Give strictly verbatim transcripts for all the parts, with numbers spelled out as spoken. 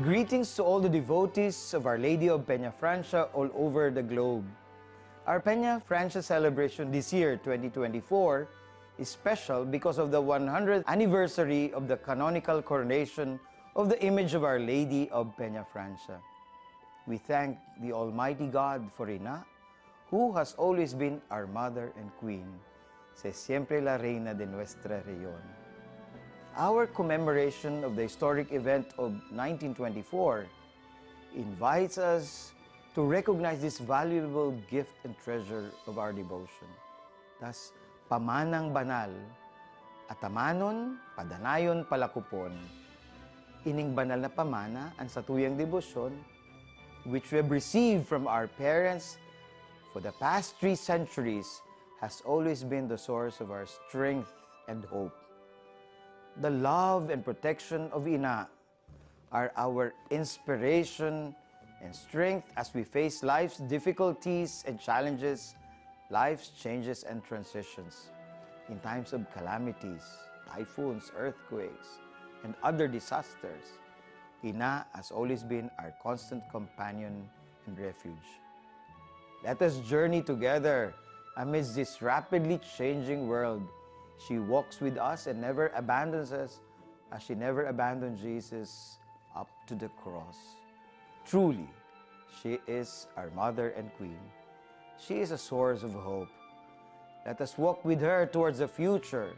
Greetings to all the devotees of Our Lady of Peñafrancia all over the globe. Our Peñafrancia celebration this year, twenty twenty-four, is special because of the one hundredth anniversary of the canonical coronation of the image of Our Lady of Peñafrancia. We thank the Almighty God for Ina, who has always been our Mother and Queen, si siempre la Reina de nuestra región. Our commemoration of the historic event of nineteen twenty-four invites us to recognize this valuable gift and treasure of our devotion. Thus, pamanang banal, atamanon, padanayon, palakupon. Ining banal na pamana, an satuyang debosyon, which we have received from our parents for the past three centuries, has always been the source of our strength and hope. The love and protection of Ina are our inspiration and strength as we face life's difficulties and challenges, life's changes and transitions. In times of calamities, typhoons, earthquakes, and other disasters, Ina has always been our constant companion and refuge. Let us journey together amidst this rapidly changing world. She walks with us and never abandons us, as she never abandoned Jesus up to the cross. Truly, she is our Mother and Queen. She is a source of hope. Let us walk with her towards the future.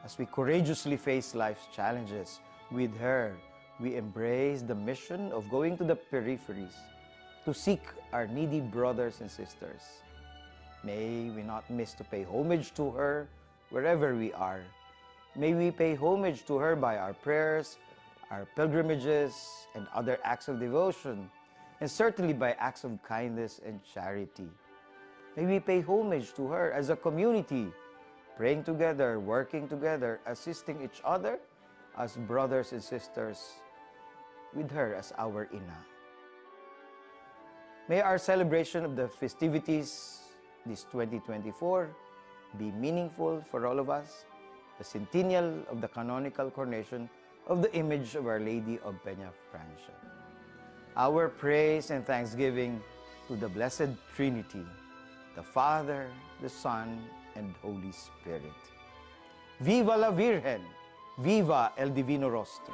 As we courageously face life's challenges, with her, we embrace the mission of going to the peripheries to seek our needy brothers and sisters. May we not miss to pay homage to her wherever we are. May we pay homage to her by our prayers, our pilgrimages, and other acts of devotion, and certainly by acts of kindness and charity. May we pay homage to her as a community, praying together, working together, assisting each other as brothers and sisters, with her as our Ina. May our celebration of the festivities this twenty twenty-four be meaningful for all of us, the centennial of the canonical coronation of the image of Our Lady of Peñafrancia. Our praise and thanksgiving to the Blessed Trinity, the Father, the Son, and Holy Spirit. Viva la Virgen! Viva el Divino Rostro!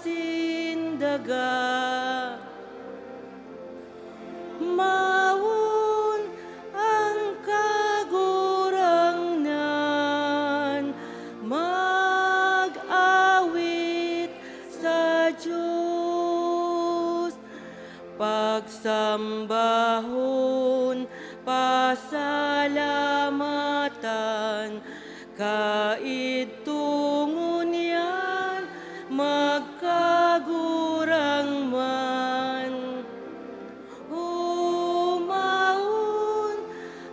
sindaga. Mawon ang Kagurangnan, mag-awit sa Dios, pagsambahon, pasalamatan, kaidto ngunyan magkagurang man. Humaon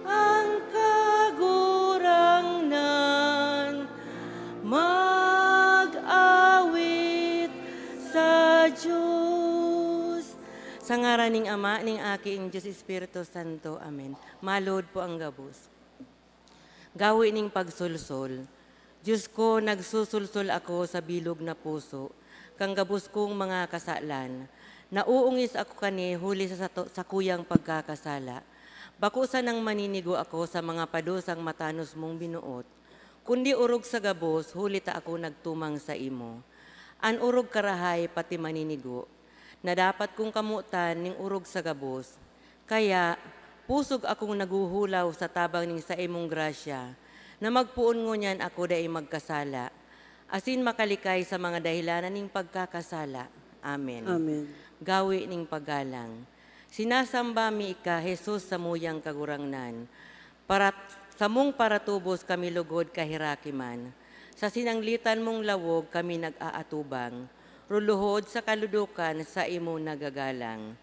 ang Kagurangnan, mag-awit sa Dios. Sa ngaran ning Ama, ning Aki, ning Dios Espiritu Santo. Amen. Malod po ang gabos. Gawi ning pagsolsol. Dios ko, nagsosolsol ako sa bilog na puso, kan gabos kong mga kasalan. Nauungis ako kani huli sa sato-, sakuyang pagkakasala. Bako sanang maninigo ako sa mga padusang matanos mong binuot, kundi orog sa gabos, huli ta ako nagtumang saimo. An orog karahay pati maninigo, na dapat kong kamotan ning orog sa gabos. Kaya, pusog akong naghuhulaw sa tabang ning saimong grasya, na magpoon ngunyan ako dai magkasala, asin makalikay sa mga dahilanan ning pagkakasala. Amen. Amen. Gawi ning paggalang. Sinasamba mi ika, Jesus, samuyang Kagurangnan. Para, samong paratubos kami lugod kaheraki man. Sa sinanglitan mong lawog kami nag-aatubang. Ruluhod sa kaludokan saimo nagagalang.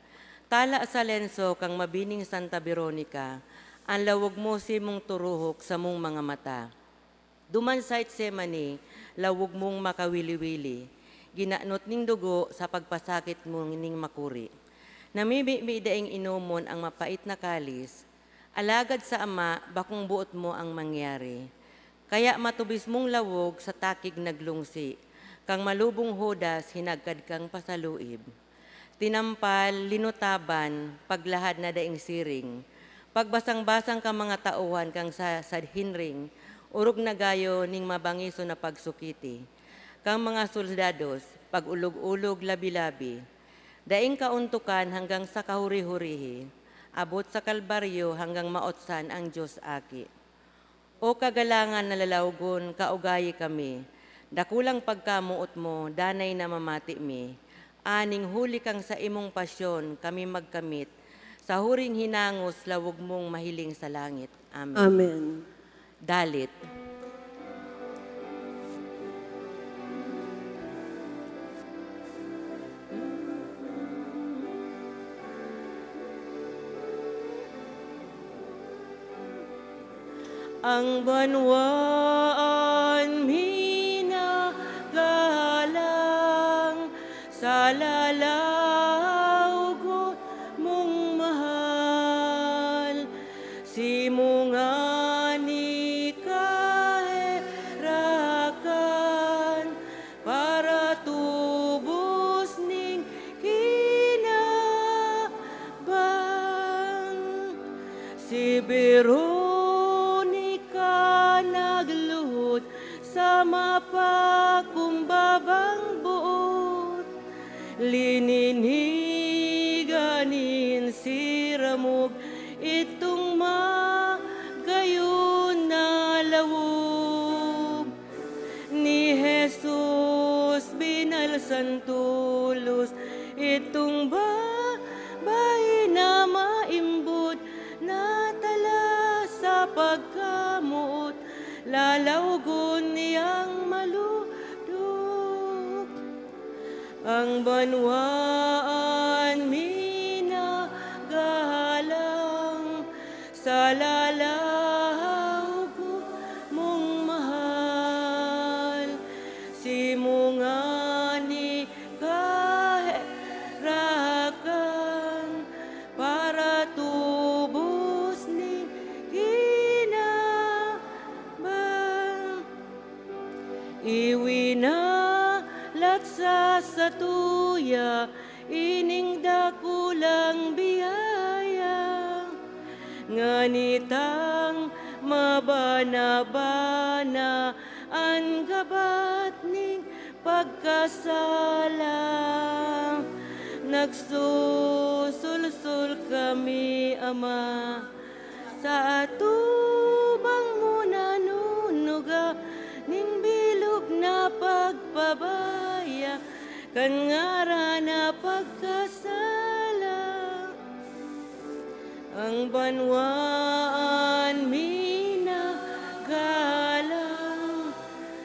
Tala sa lenso kang mabining Santa Veronica, an lawog mo simong turuhok samong mga mata. Duman sa Getsemani, lawog mong makawili-wili, ginanot ning dugo sa pagpasakit mo ning makuri. Namimibi daing inomon ang mapait na kalis, alagad sa Ama, bakong boot mo ang mangyari. Kaya matubis mong lawog sa takig naglungsi, kang malubong Judas hinagkad kang pasaluib. Tinampal, linutaban, paglahad na daing siring. Pagbasang-basang kan mga tauhan kan sa Sanhedrin, orog na gayo ning mabangison na pagsukiti. Kan mga soldados, pag-olog-olog, labi-labi. Daing kaontokan hanggang sa kahuri-hurihi, abot sa Kalbaryo hanggang maotsan ang Dios Aki. O Kagalangan na lalawogon, kaugayi kami. Dakulang pagkamoot mo, danay na mamati mi. Aning huli kang saimong pasyon, kami magkamit. Sa huring hinangos, lawog mong mahiling sa langit. Amen. Amen. Dalit. Ang banwaan minagalang sa lalaw ko mong mahal. Simo ngani kaherakan para tubos ning kinabang. Si Veronica nagluhod sa mapakumbabang boot. Lininigan nin siramog itong magayon na lawog. Ni Jesus binalsan tolos itong babayi na maimbod, natala sa pagkamoot, lalawogon niyang malodok. Ang banwaan minagalang sa lalaw ko mong mahal. Simo ngani kaherakan para tubos ning kinabang. Iwinalat sa satuya ining dakulang biyaya, ngani tang mabana-bana an gabat ning pagkasala. Nagsusulsol kami, Ama, sa atubang mo nanunuga ning bilog na pagpabaya kan ngaran na pagkasala. Ang banwaan minagalang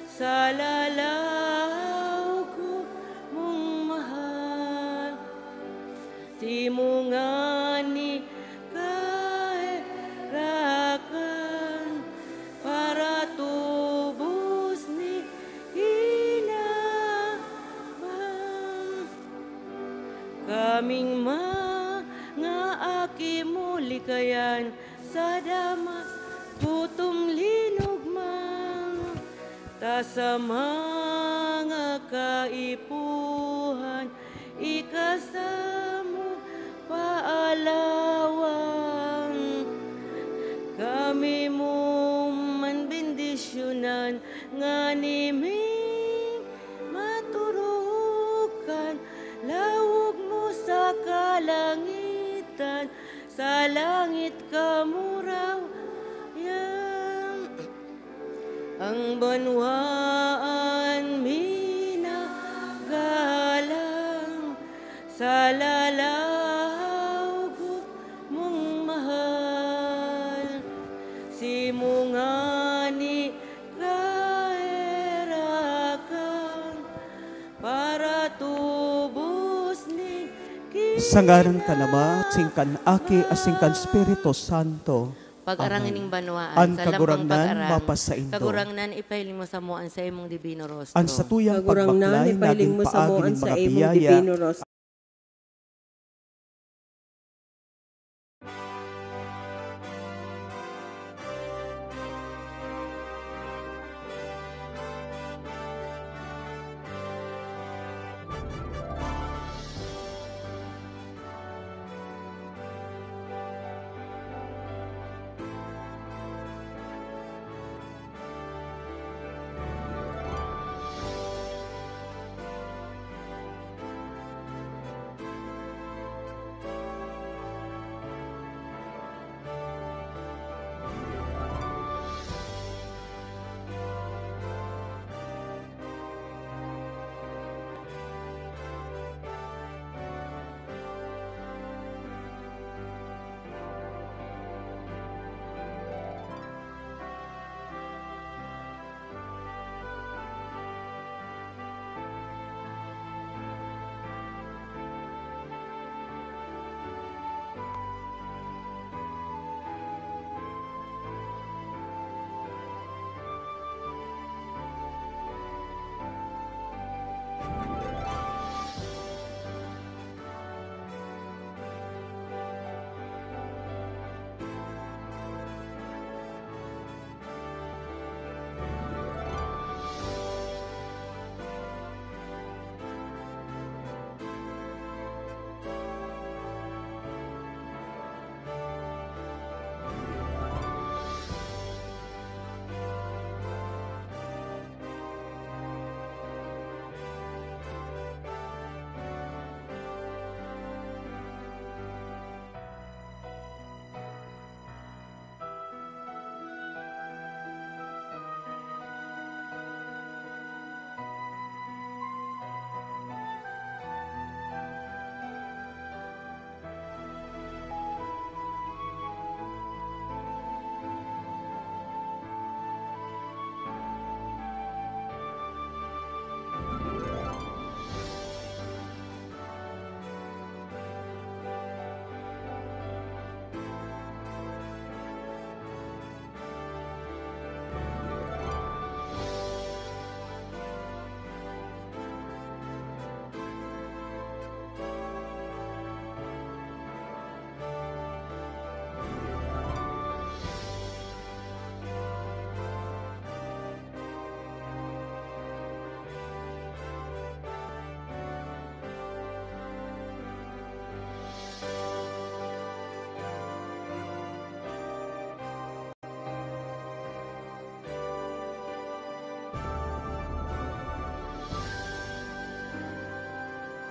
sa lalaw ko mong mahal. Simungan ni kaherakan para tubos ni hinabang. Kaming mga aki mo likayan sa Damas, gutom linugmang. Ta sa mga kaipuhan, ikasamo paalawan. Kami mo man bendisyonan, ngani ming maturukan, lawog mo sa kalangitan, sa langit kamurawayan. Ang banwaan minagalang sa lalaw ko mong mahal. Simungan ni kaherakan para tubos ni Sa ngaran kan Ama, sing kan Aki, asin kan Espiritu Santo. Pag-arang Amen. Ining banwaan, An sa lampang Kagurangnan pag-arang. Mapasaindo. Kagurangnan, ipahiling mo samo an saimong dibino rostro. An satuyang Kagurangnan, pagbaklay ipahiling naging mo samo paagi an nin mga saimong biyaya. Dibino rostro.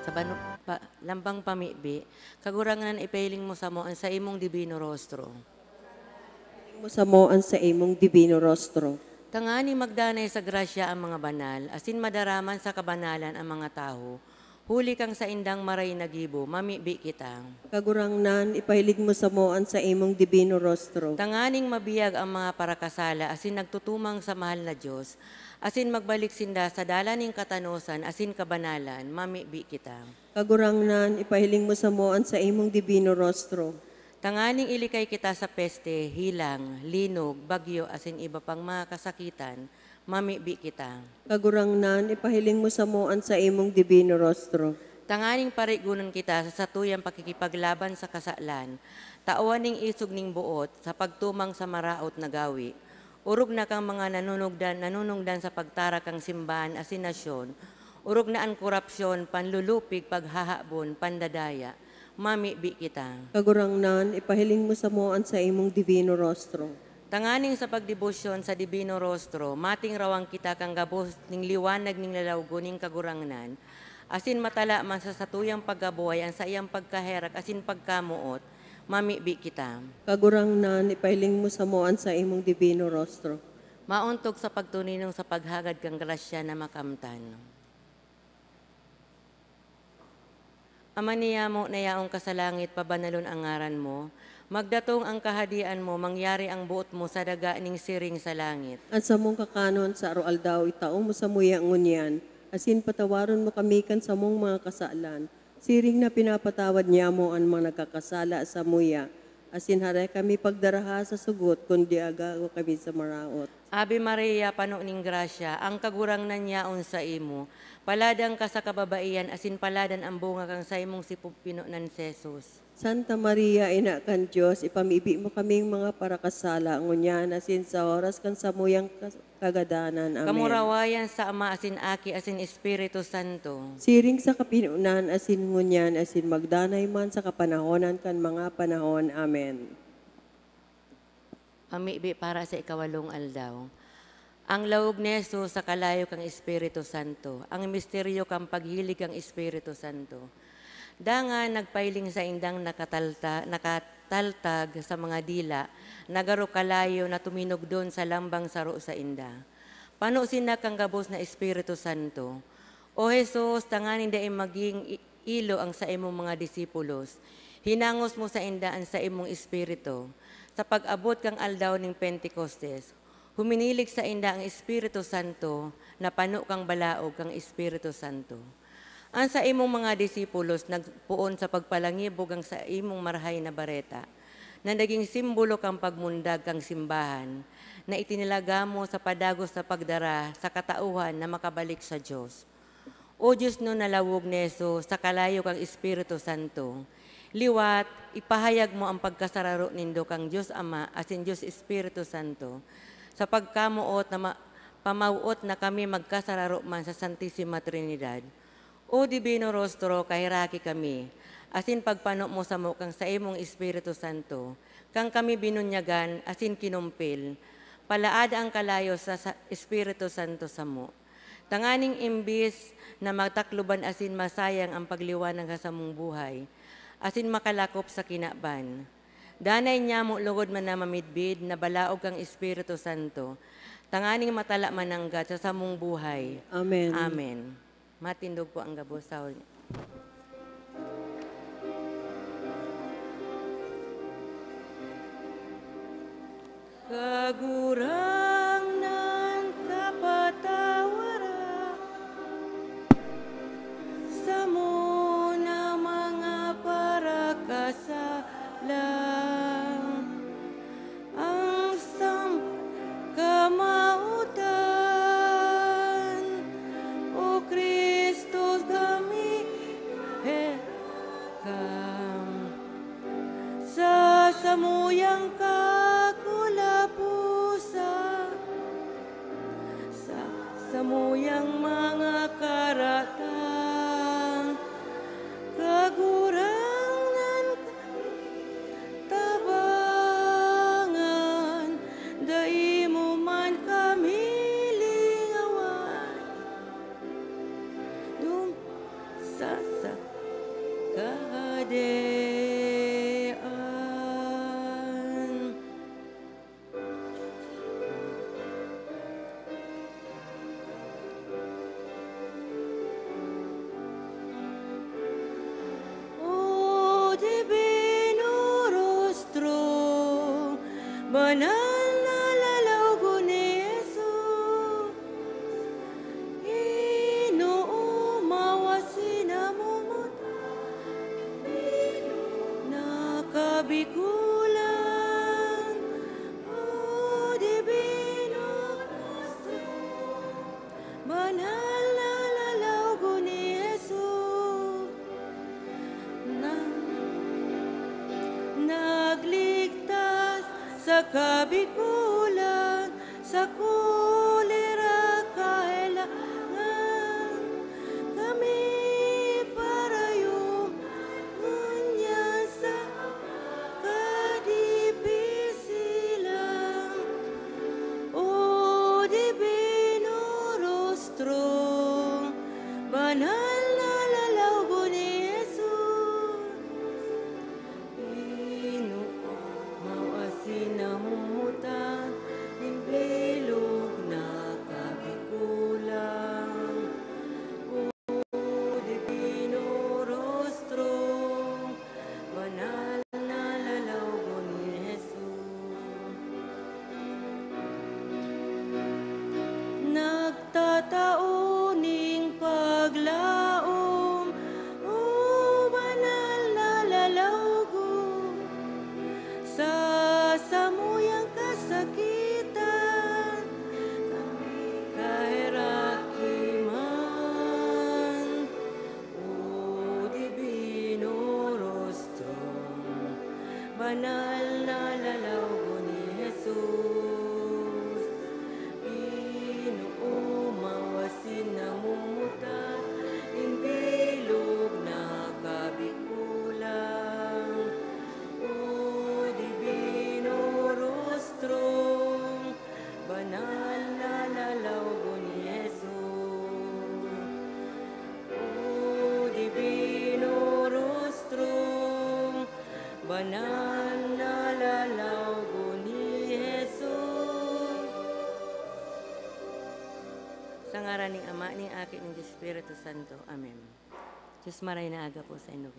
Banu-, pa-, lambang pamibi, Kagurangnan, ipahiling mo samo an saimong dibino rostro. Mo samo an saimong dibino rostro. Tanganing magdanay sa grasya ang mga banal, asin madaraman sa kabanalan ang mga tawo, huli kan saindang maray na gibo, mamibi kita. Kagurangnan, ipahiling mo samo an saimong dibino rostro. Tanganing mabiyag ang mga parakasala asin nagtutumang sa mahal na Dios, asin magbalik sinda sa dalan nin katanosan asin kabanalan, mamibi kita. Kagurangnan, ipahiling mo samo an saimong dibino rostro. Tanganing ilikay kita sa peste, hilang, linog, bagyo, asin iba pang mga kasakitan, mamibi kita. Kagurangnan, ipahiling mo samo an saimong dibino rostro. Tanganing parigonon kita sa satuyang pakikipaglaban sa kasalan, tawan ning isog ning boot sa pagtumang sa maraot na gawi, orog na kan mga nanunugdan, nanunungdan sa pagtarak kan simbahan asin nasyon, orog na an korapsyon, panlulupig, paghahabon, pandadaya, mamibi kita. Kagurangnan, ipahiling mo samo an saimong dibino rostro. Tanganing sa pagdebosyon sa dibino rostro, matingrawang kita kan gabos ning liwanag ning lalawgon ning Kagurangnan, asin matala man sa satuyang pagkabuhay an saiyang pagkaherak asin pagkamoot, mamibi kita. Kagurangnan, ipahiling mo samo an saimong dibino rostro. Maontog sa pagtuninong sa paghagad kan grasya na makamtan. Ama niyamo na yaon ka sa langit, pabanalon ang ngaran mo. Magdatong ang kahadean mo, mangyari ang boot mo sa daga ning siring sa langit. An samong kakanon sa aroaldaw, itao mo samuya ngunyan, asin patawaron mo kami kan samong mga kasalan, siring na pinapatawad niyamo an mga nagkakasala samuya, asin hare kami pagdaraha sa sugot, kundi agago kami sa maraot. Ave Maria, pano nin grasya, ang Kagurangnan yaon saimo. Paladan ka sa kababaihan, asin paladan an bunga kan saimong sipog pinonan si Jesus. Santa Maria, Ina kan Dios, ipamibi mo kaming mga parakasala, ngunyan asin sa oras kan samuyang kas-, kagadanan. Amen. Kamurawayan sa Ama, asin Aki, asin Espiritu Santo. Siring sa kapinonan, asin ngunyan, asin magdanay man sa kapanahonan kan mga panahon. Amen. Pamibi para sa ikawalong aldaw. Ang laog ni Jesus sa kalayo kan Espiritu Santo, ang misteryo kan paghilig kan Espiritu Santo. Dangan nagpahiling saindang nakatalta-, nakataltag sa mga dila na garo kalayo na tuminugdon sa lambang saro sainda. Pano sinda kan gabos na Espiritu Santo. O Jesus, tanganing dai magin i-, ilo ang saimong mga disipulos, hinangos mo sainda an saimong Espiritu. Sa pag-abot kan aldaw nin Pentecostes, huminilig sainda an Espiritu Santo na pano kan balaog kan Espiritu Santo. An saimong mga disipulos nagpoon sa pagpalangibo kan saimong Marahay na Bareta, na nagin simbolo kan pagmundag kan simbahan, na itinalaga mo sa padagos na pagdara sa katauhan na makabalik sa Dios. O Dios na laog ni Jesus, sa kalayo kan Espiritu Santo, liwat, ipahayag mo an pagkasararo nindo kan Dios Ama asin Dios Espiritu Santo, sa pagkamoot na ma-, pamaw-ot na kami magkasararo man sa Santisima Trinidad. O Dibino Rostro, kaheraki kami, asin pagpano mo samo kan saimong Espiritu Santo, kan kami binunyagan asin kinumpil, palaada an kalayo sa, sa Espiritu Santo samo. Tanganing imbis na matakloban asin masayang an pagliwanag sa samong buhay, asin makalakop sa kinaban, danay niyamo lugod man na mamidbid na balaog kan Espiritu Santo, tanganing matala mananggad sa samong buhay. Amen. Amen. Matindog po ang gabos sa huli. Kagurangnan, kapatawaran samo na mga parakasala, ang sam-, kamawotan. O Cristo, kami herakam sa samuyang kakulaposan, sa samuyang mga karatan, Kagurangnan, tabangan, dai mo man kami lingawan. Dum-, sa, sa Banal na lalaogon ni Jesus, inoomaw asin namumuta, nakabikulan, o Divino Rostro. Banal na lalaogon ni Jesus, na nagligtas sa kabikulan, sa kolera, kahelangan, kami parayo ngunyan sa kadipisilan. O Divino Rostro, banal na lalaogon ni Jesus, inoomaw asin namumuta, nin bilog na kabikulan. O Divino Rostro, banal na lalaogon ni Jesus, nagtatao ning paglaom, o banal na lalaogon. Sa samuyang kasakitan, kami kaheraki man. O Divino Rostro, banal na lalaogon ni Jesus, inoomaw asin namumuta, nin bilog na kabikulan. O Divino Rostro, banal na lalaogon ni Jesus. O Divino Rostro, banal na lalaogon ni Jesus. Sa ngaran ning Ama, ning Aki, ning Espiritu Santo. Amen. Diyos maray na aga po sa inyo.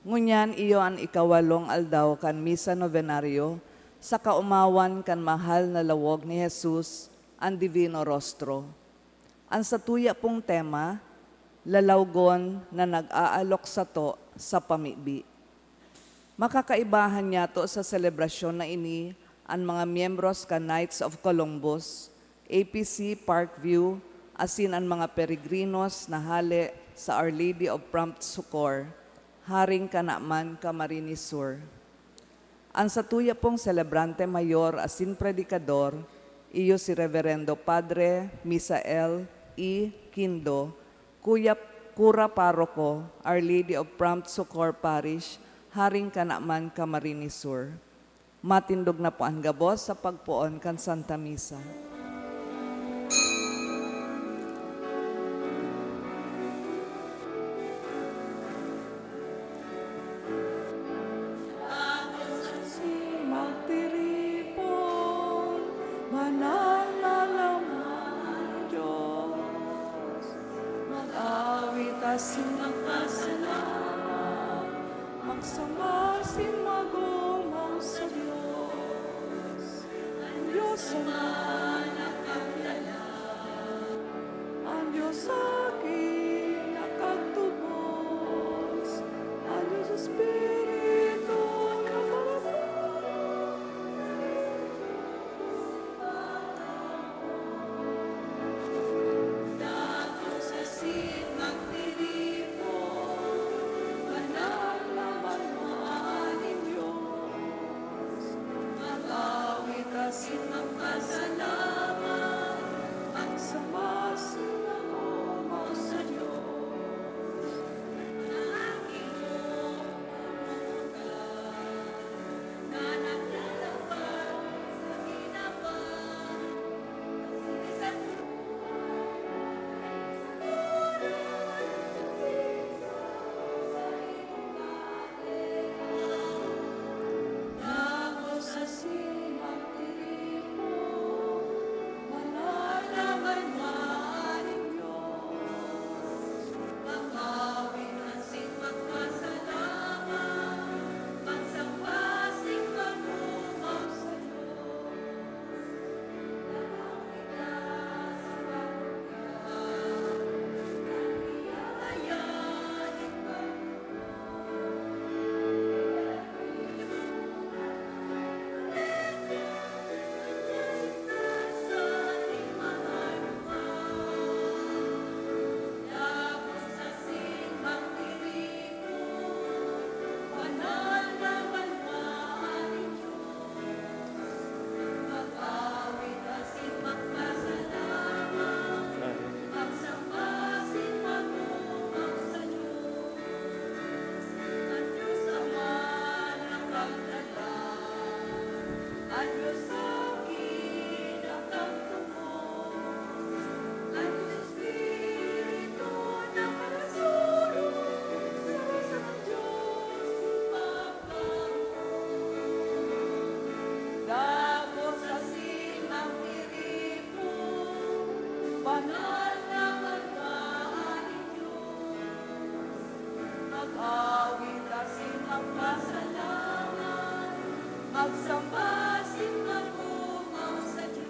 Ngunyan iyo an ikawalong aldaw kan Misa Novenario sa kaomawan kan mahal na lawog ni Jesus, an Divino Rostro. An satuya pong tema, lalawgon na nag-aalok sato sa pamibi. Makakaibahan niyato sa selebrasyon na ini an mga miyembros kan Knights of Columbus, A P C Parkview, asin an mga peregrinos na hale sa Our Lady of Prompt Succor, Haring Kanaman, Camarines Sur. An satuya pong selebrante mayor asin predikador, iyo si Reverendo Padre Misael E. Quindo, Kuya, Kura Paroko, Our Lady of Prompt Succor Parish, Haring Kanaman, Camarines Sur. Matindog na po an gabos sa pagpoon kan Santa Misa. Magtiripon, banal na laman ng Diyos. Mag-awit asin magpasalamat, magsamba asin mag-omaw sa Diyos. An Diyos Ama nakaglalang, an Diyos Aki nakagtubos, an Diyos Espiritu nakaragot. Dagus asin magtiripon, banal na banwaan nin Diyos. Mag-awit asin magpasalamat, magsamba asin mag-omaw sa Diyos. Dagus asin magtiripon, banal na banwaan nin Diyos. Mag-awit asin magpasalamat, magsamba asin mag-omaw sa Diyos.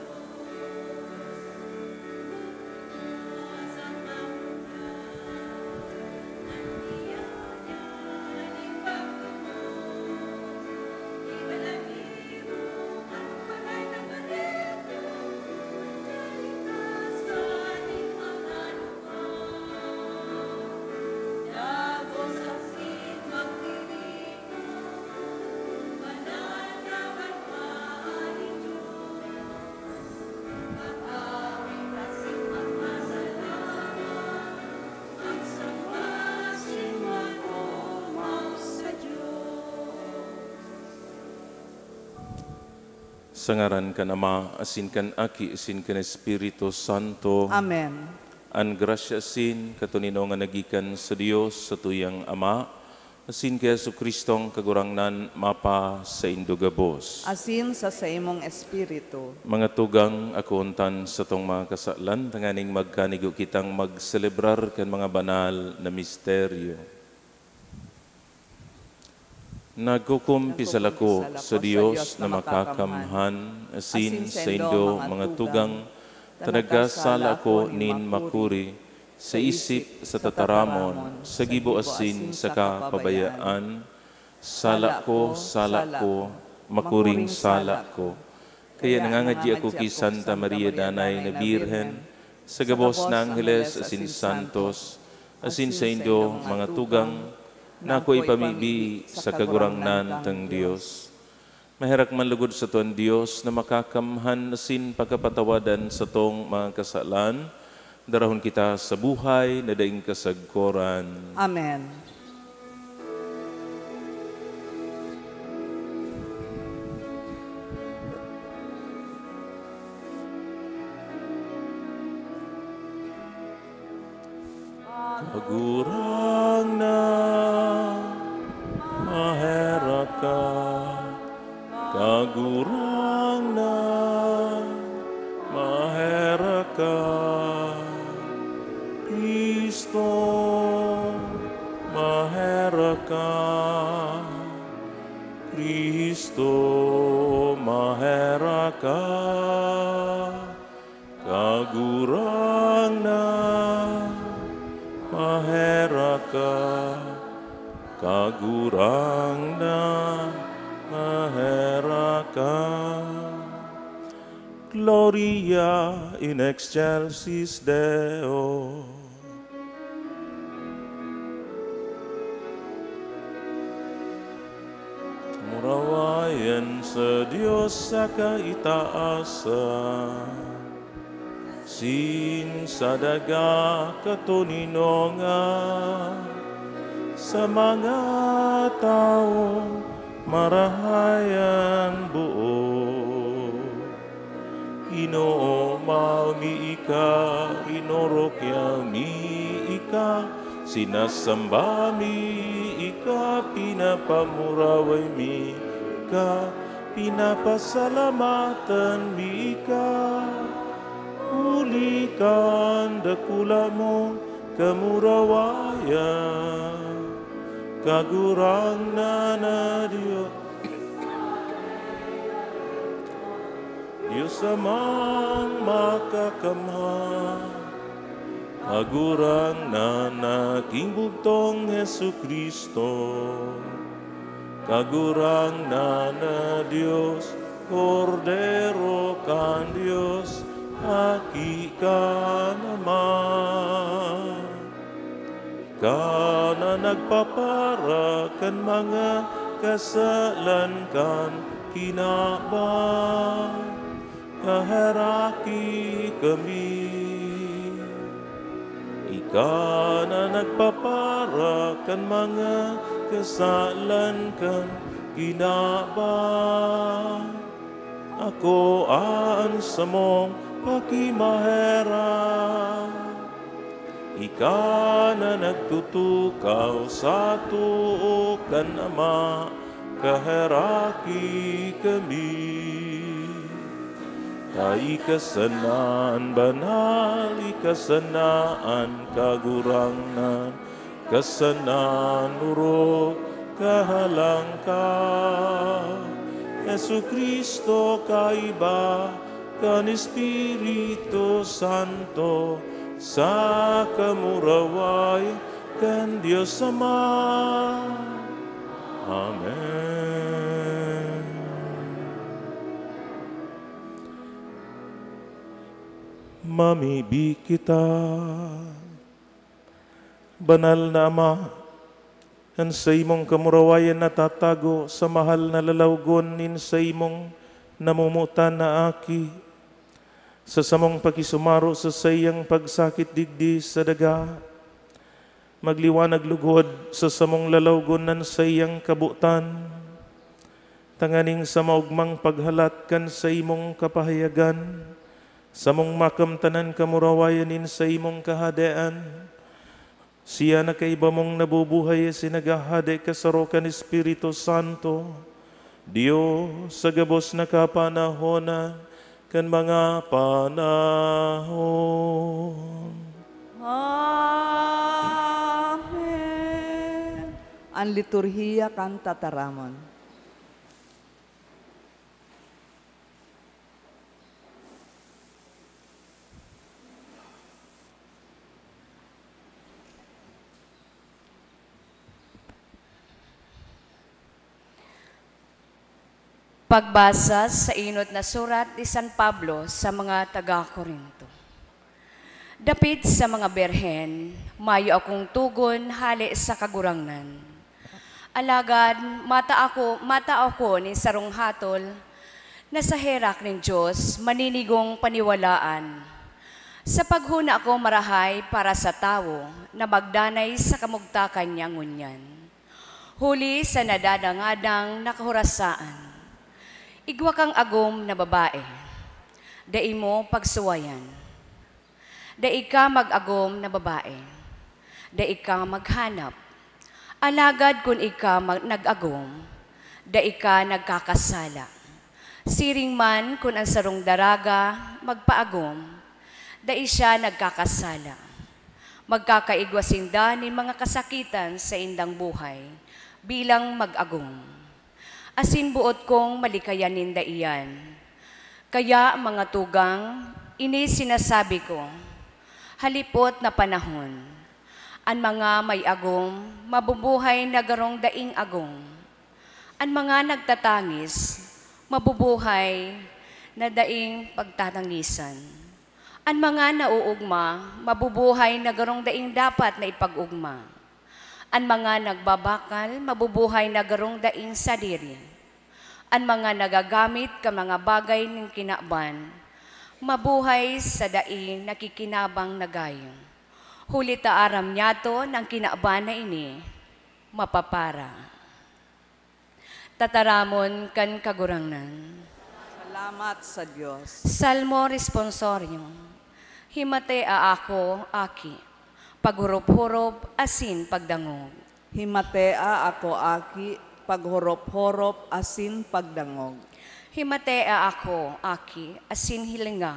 Sa ngaran kan Ama, asin kan Aki, asin kan Espiritu Santo. Amen. An grasya asin katoninongan na gikan sa Dios, satuyang Ama, asin ki Jesu-Cristo an Kagurangnan, mapasaindo gabos. Asin sa saimong espiritu. Mga tugang, akoon tan satong mga kasalan, tanganing magkanigo kitang magselebrar kan mga banal na misteryo. Nagkukumpisal ako sa Dios na makakamhan, asin saindo, mga tugang, ta nagkasala ako nin makuri sa isip, sa tataramon, sa gibo asin sa kapabayaan. Sala ko, sala ko, makuring sala ko. Kaya nangangadyi ako ki Santa Maria Danay na Birhen, sa gabos na angheles asin santos, asin saindo, mga tugang, na ako ipamibi sa Kagurangnan tang Dios. Maherak man lugod sato an Dios na makakamhan asin pakapatawadan satong mga kasalan, darahon kita sa buhay na daing kasagkoran. Amen. Kagurangnan, maherak ka. Kagurangnan, maherak ka. Cristo, maherak ka. Cristo, maherak ka. Kagurangnan, maherak ka. Kagurangnan, maherak ka. Gloria in excelsis Deo. Murawayan sa Dios sa kaitaasan, asin sa daga katoninongan, sa mga tawong marahay an buot. Inoomaw mi ika, inorokyaw mi ika, sinasamba mi ika, pinapamuraway mi ika, pinapasalamatan mi ika, huli kan dakula mong kamurawayan, Kagurangnan na Dios. Dios Amang Makakamhan, Kagurangnan na nagin bugtong Jesu-Cristo, Kagurangnan na Dios, Kordero kan Dios, Aki kan Ama. Ika na nagpapara kan mga kasalan kan kinaban, kaheraki kami. Ika na nagpapara kan mga kasalan kan kinaban, akoa an samong pakimaherak. Ika na nagtutukaw sa too kan Ama, kaheraki kami. Ta ika sana an banal, ika sana an Kagurangnan, ika sana an orog, kahalangkaw. Jesu-Cristo, kaiba kan Espiritu Santo, sa kamurawayan kan Dios Ama. Amen. Mamibi kita. Banal na Ama, an saimong kamurawayan natatago sa mahal na lalawgon nin saimong namomotan na Aki. Sa samong pakisumaro sa saiyang pagsakit digdi sa daga, magliwanag lugod sa samong lalawgon an saiyang kabotan, tanganing sa maogmang paghalat kan saimong kapahayagan, samong makamtan an kamurawayan nin saimong Kahadean. Siya na kaiba mong nabubuhay asin naghahade kasaro kan Espiritu Santo, Dios sa gabos na kapanahonan kan mga panahon. Amen. An liturhiya kan tataramon. Pagbasa sa enot na surat ni San Pablo sa mga taga-Corinto. Dapit sa mga birhen, mayo akong togon hale sa Kagurangnan. Alagad mata ako, matao ako nin sarong hatol na sa herak nin Dios maninigong paniwalaan. Sa paghona ko marahay para sa tawo na magdanay sa kamugtakan niya ngunyan. Huli sa nadadangadang na kahorasaan, igwa kang agom na babae, dai mo pagsuwayan. Dai ka mag-agom na babae, dai ka maghanap. Alagad kun ika mag-, nag-agom, dai ka nagkakasala. Siring man kun an sarong daraga magpaagom, dai siya nagkakasala. Magkakaigwa sinda nin mga kasakitan sa indang buhay bilang mag-agom. Asin boot kong malikayan ninda iyan. Kaya, mga tugang, ini sinasabi ko, halipot na panahon, an mga may agom mabubuhay na garong daing agom. An mga nagtatangis, mabubuhay na daing pagtatangisan. An mga nauugma, mabubuhay na garong daing dapat na ipag-ugma. An mga nagbabakal, mabubuhay na garong daing sadiri. An mga nagagamit kan mga bagay nin kinaban, mabuhay sa dai nakikinabang na gayo. Huli ta aram niyato na an kinaban na ini mapapara. Tataramon kan Kagurangnan. Salamat sa Dios. Salmo Responsorium. Himatea ako, aki, paghorop-horop asin pagdangog. Himatea ako, aki, paghorop-horop asin pagdangog. Himatea ako, aki, asin hilinga,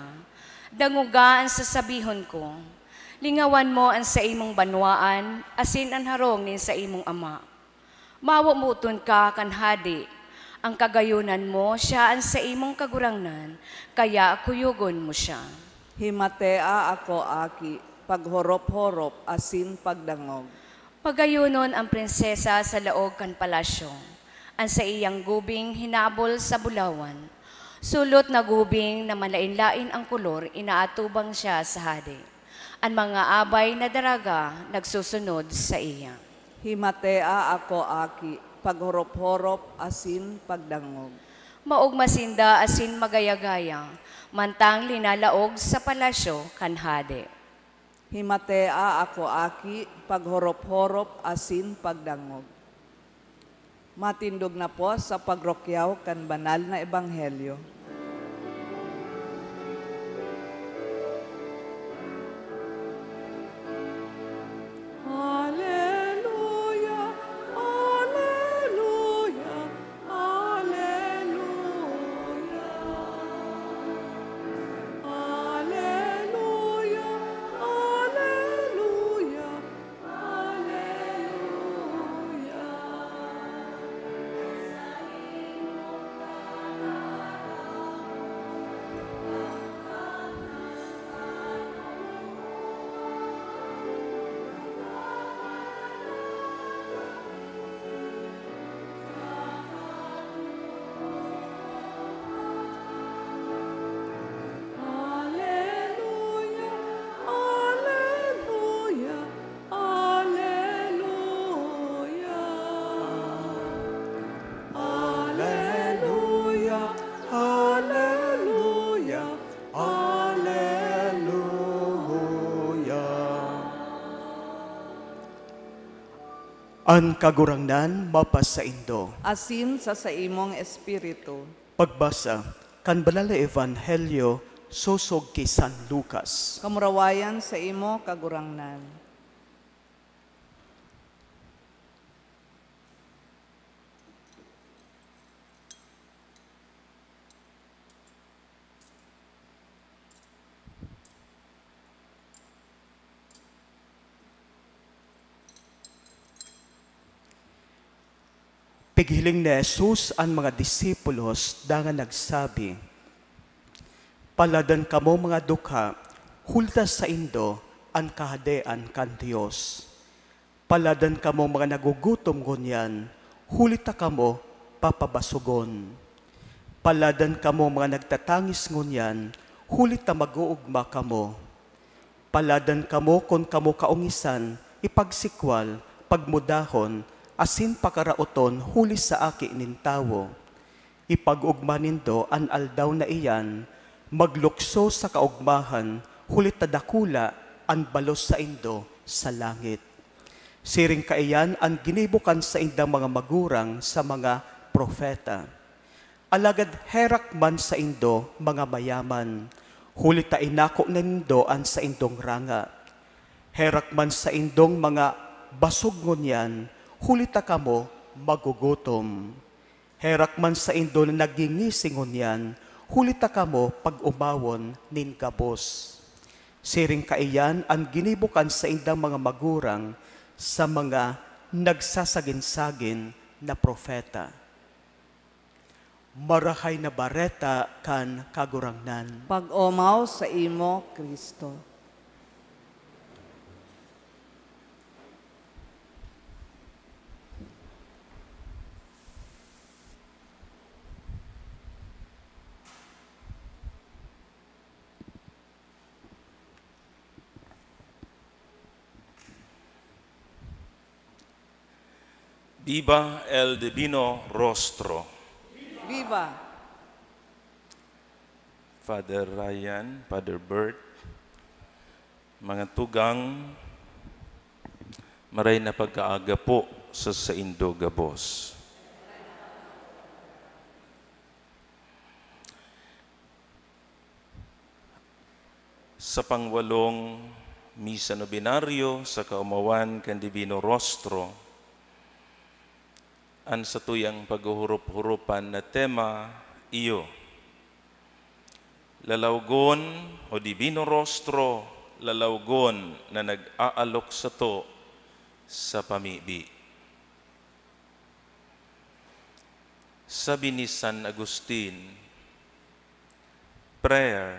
dangoga an sasabihon ko. Lingawan mo an saimong banwaan asin an harong nin saimong ama. Mawomoton ka kan hade. An kagayonan mo, siya an saimong kagurangnan, kaya kuyogon mo siya. Himatea ako, aki, paghorop-horop asin pagdangog. Pagayonon an prinsesa sa laog kan palasyo. An saiyang gubing hinabol sa bulawan. Sulot na gubing na malaen-laen an kolor, inaatubang siya sa hade. An mga abay na daraga nagsusunod saiya. Himatea ako, aki, paghorop-horop asin pagdangog. Maogma sinda asin magaya-gaya, mantang linalaog sa palasyo kan hade. Himatea ako, aki, paghorop-horop asin pagdangog. Matindog na po sa pagrukyaw kan banal na ebanghelyo. Aleluya, aleluya, aleluya. Aleluya, aleluya. Aleluya, aleluya, aleluya. Aleluya, aleluya, aleluya. An Kagurangnan mapasaindo. Asin sa saimong espiritu. Pagbasa kan Banal na Ebanghelyo sosog ki San Lucas. Kamurawayan saimo, Kagurangnan. Ighiling ni Jesus an mga disipulos dangan nagsabi, "Paladan kamo, mga dukha, huli ta saindo an Kahadean kan Dios. Paladan kamo, mga nagugutom ngunyan, huli ta kamo papabasogon. Paladan kamo, mga nagtatangis ngunyan, huli ta mag-oogma kamo. Paladan kamo kun kamo kaongisan, ipagsikwal, pagmudahon, asin pakaraoton huli sa Aki nin Tawo. Ipag-ogma nindo an aldaw na iyan, maglukso sa kaogmahan, huli ta dakula an balos saindo sa langit. Siring kaiyan an ginibo kan saindang mga magurang sa mga propeta. Alagad herak man saindo, mga mayaman, huli ta inako na nindo an saindong ranga. Herak man saindong mga basog ngunyan, huli ta kamo magugutom. Herak man saindo na nagingisi ngunyan, huli ta kamo pag-omawon nin gabos. Siring kaiyan an ginibo kan saindang mga magurang sa mga nagsasagin-sagin na propeta." Marahay na Bareta kan Kagurangnan. Pag-omaw saimo, Cristo. Viva el Divino Rostro! Viva! Father Ryan, Father Bert, mga tugang, maray na pagkaaga po sa saindo gabos. Sa pangwalong Misa Nobenario sa kaomawan kan Divino Rostro, an satuyang paghuhurup-hurupan na tema iyo, Lalawgon o Divino Rostro, lalawgon na nag-aalok sato sa pamibi. Sabi ni San Agustin, "Prayer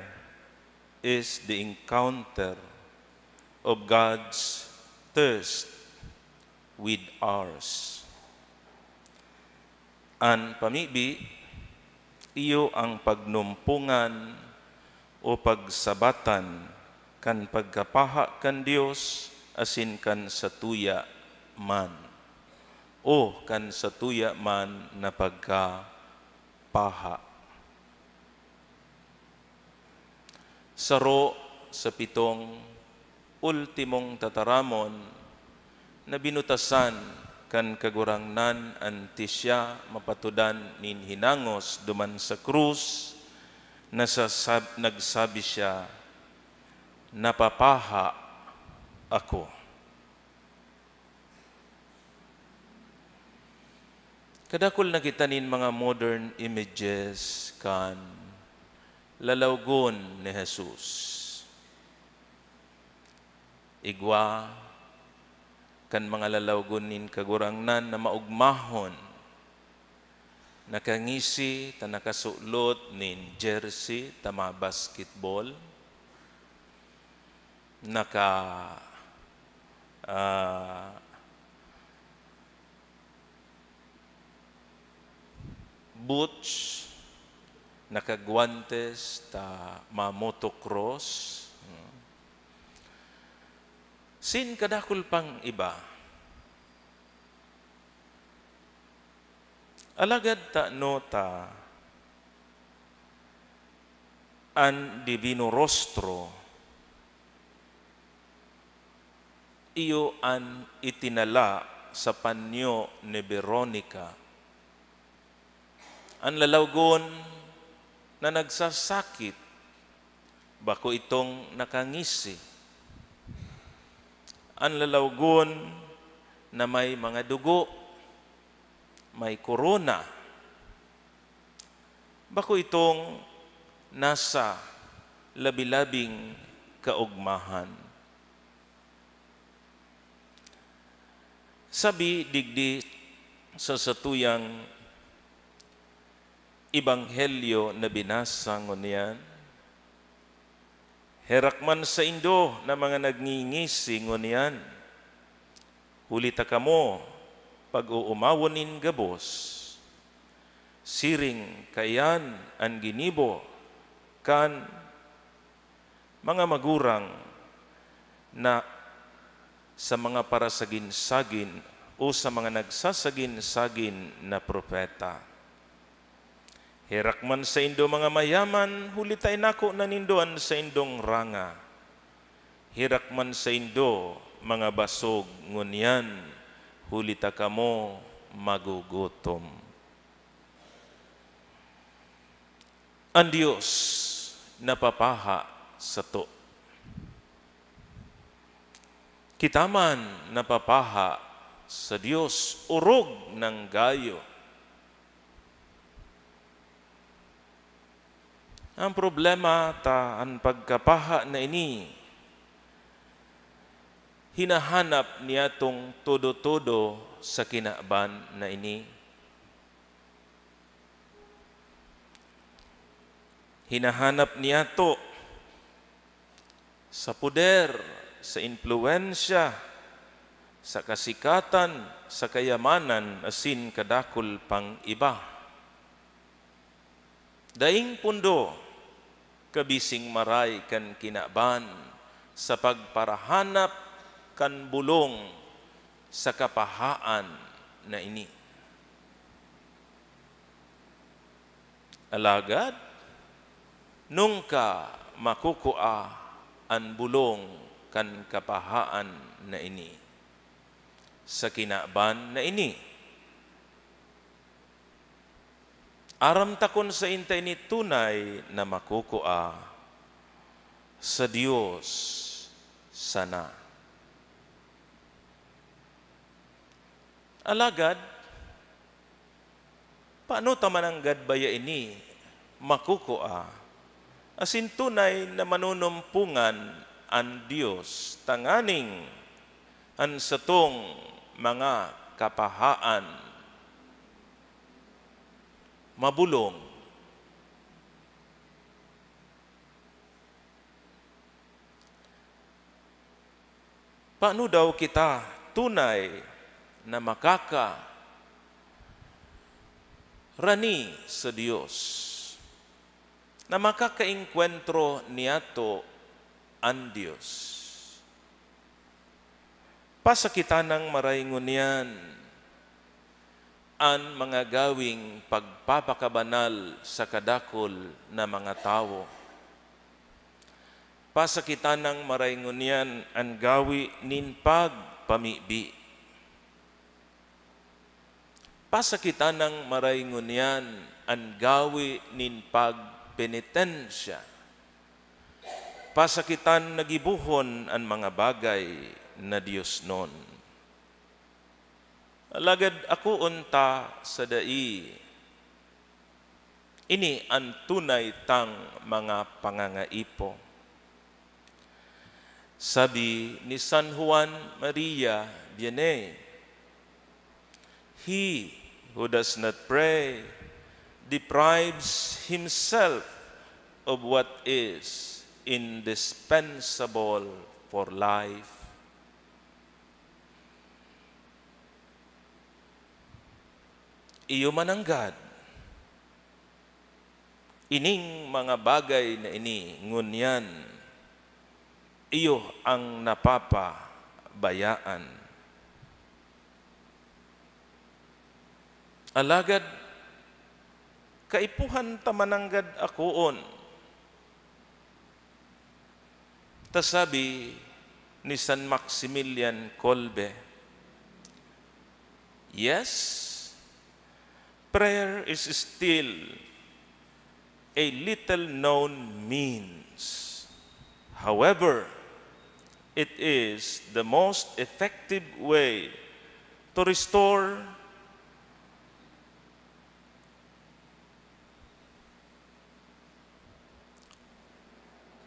is the encounter of God's thirst with ours." An pamibi, iyo an pagnumpongan o pagsabatan kan pagkapaha kan Dios asin kan satuya man, o kan satuya man na pagkapaha. Saro sa pitong ultimong tataramon na binutasan kan Kagurangnan antes siya mapatudan nin hinangos duman sa krus, nasasab-, nagsabi siya, "Napapaha ako." Kadakul na kita nin mga modern images kan lalawgon ni Jesus. Igwa kan mga lalawgon nin Kagurangnan na maogmahon, nakangisi ta nakasulot nin jersey ta ma-basketball, naka, ah, boots, nakagwantes ta ma-motocross. Hmm. Sin kadakul pang iba. Alagad tano ta an Divino Rostro, iyo an itinala sa panyo ni Veronica. An lalawgon na nagsasakit, bako itong nakangisi. An lalawgon na may mga dugo, may korona, bako itong nasa labi-labing kaogmahan. Sabi digdi Sa satuyang ebanghelyo na binasa ngunyan, herak man saindo na mga nagngingisi ngunyan, huli ta kamo pag-oomawon nin gabos, siring kaiyan an ginibo kan mga magurang na sa mga parasagin-sagin o sa mga nagsasagin-sagin na propeta. Herak man saindo, mga mayaman, huli ta inako na nindo an saindong ranga. Herak man saindo, mga basog, ngunyan, huli ta kamo magugutom. An Dios napapaha sato. Kita man napapaha sa Dios, orog nang gayo. Ang problema ta, an pagkapaha na ini, hinahanap niyatong todo-todo sa kinaban na ini. Hinahanap niyato sa poder, sa impluwensya, sa kasikatan, sa kayamanan, asin kadakul pang iba. Daing pondo, kabising maray kan kinaban sa pagparahanap kan bulong sa kapahaan na ini. Alagad, nungka makukua an bulong kan kapahaan na ini sa kinaban na ini? Aram ta kun saen ta ini tunay na makukua, sa Dios sana. Alagad, paano ta mananggad baya ini makukua, asin tunay na manunumpongan an Dios tanganing an satong mga kapahaan mabolong? Paano daw kita tunay na makaka-rani sa Dios, na makakaengkwentro niyato an Dios? Pasakitan nang maray ngunyan an mga gawing pagpapakabanal sa kadakul na mga tawo. Pasakitan nang maray ngunyan an gawi nin pagpamibi. Pasakitan nang maray ngunyan an gawi nin pagpenitensya. Pasakitan na gibohon an mga bagay na diosnon. Alagad akoon ta sa dai. Ini an tunay tang mga pangangaipo. Sabi ni San Juan Maria Vianney, "He who does not pray deprives himself of what is indispensable for life." Iyo mananggad ining mga bagay na ini ngunyan, iyo ang napapabayaan. Alagad kaipuhan ta mananggad akoon. Ta sabi ni San Maximilian Kolbe, "Yes, prayer is still a little known means. However, it is the most effective way to restore,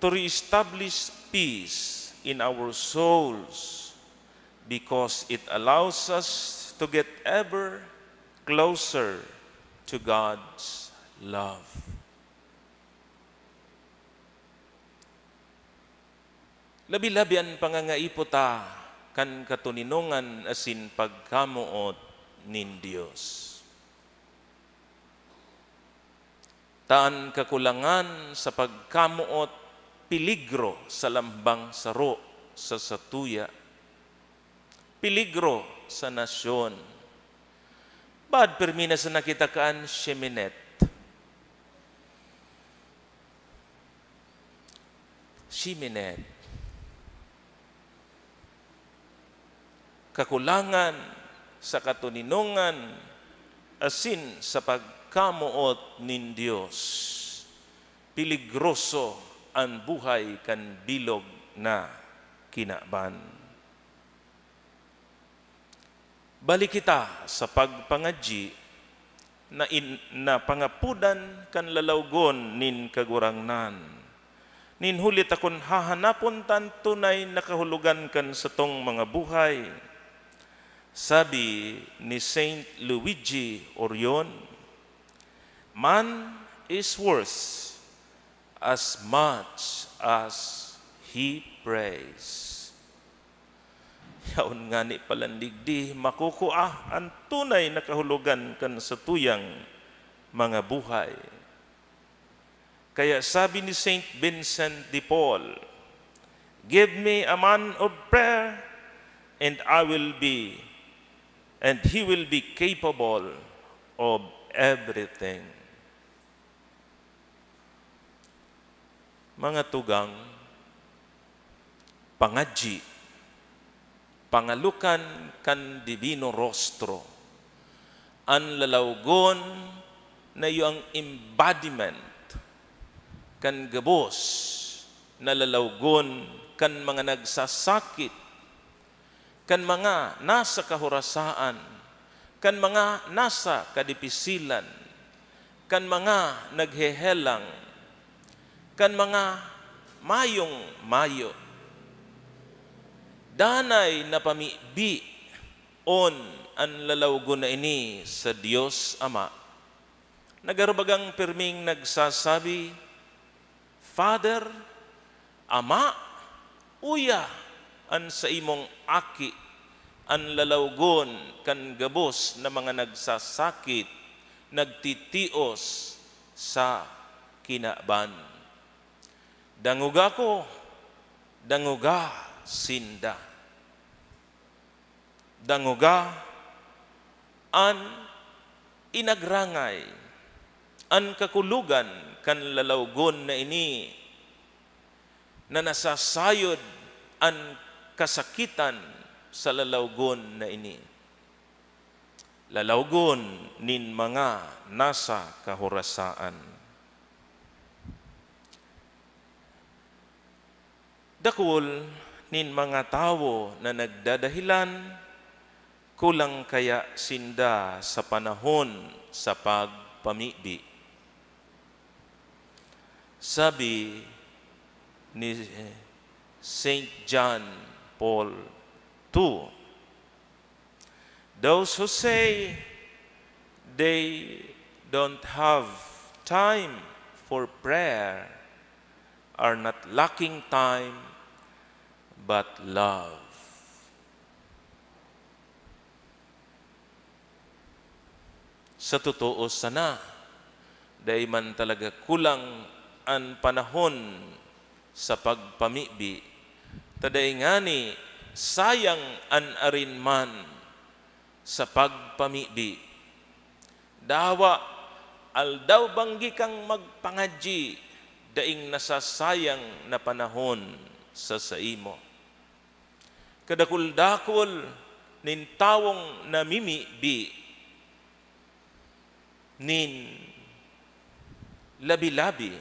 to reestablish peace in our souls, because it allows us to get ever closer to God's love. Labi-labi an pangangaipo ta kan katoninongan asin pagkamoot nin Dios. Ta an kakulangan sa pagkamoot peligro sa lambang saro sa satuya, peligro sa nasyon. Bad permi na sana kita kan Sheminith. Sheminith. Kakulangan sa katoninongan asin sa pagkamoot nin Dios. Peligroso an buhay kan bilog na kinaban. Balik kita sa pagpangadyi na in-, na pangapodan kan lalawgon nin Kagurangnan. Nin huli ta kun hahanapon ta an tunay na kahulogan kan satong mga buhay, sabi ni Saint Luigi Orion, "Man is worth as much as he prays." Yaon ngani palan digdi makukua an tunay na kahulogan kan satuyang mga buhay. Kaya sabi ni Saint Vincent de Paul, "Give me a man of prayer, and I will be, and he will be capable of everything." Mga tugang, pangadyi, pangalukan kan Divino Rostro, an lalawgon na iyo ang embodiment kan gabos na lalawgon kan mga nagsasakit, kan mga nasa kahorasaan, kan mga nasa kadipisilan, kan mga naghehelang, kan mga mayong-mayo. Danay na pamibi on an lalawgon na ini sa Dios Ama. Nagarubagang pirming nagsasabi, "Father, Ama, uya an saimong Aki, an lalawgon kan gabos na mga nagsasakit, nagtitios sa kinaban. Dangoga ko, dangoga sinda." Dangoga an inagrangay, an kakulogan kan lalawgon na ini, na nasasayod an kasakitan sa lalawgon na ini. Lalawgon nin mga nasa kahorasaan. Dakul nin mga tawo na nagdadahilan, kulang kaya sinda sa panahon sa pagpamibi. Sabi ni Saint John Paul two, "Those who say they don't have time for prayer are not lacking time, but love." Sa totoo sana, dai man talaga kulang an panahon sa pagpamibi, ta dai ngani sayang an arin man sa pagpamibi. Dawa, aldaw banggi kang magpangadyi, daing nasasayang na panahon sa saimo. Kadakul-dakul nin tawong namimibi nin labi-labi,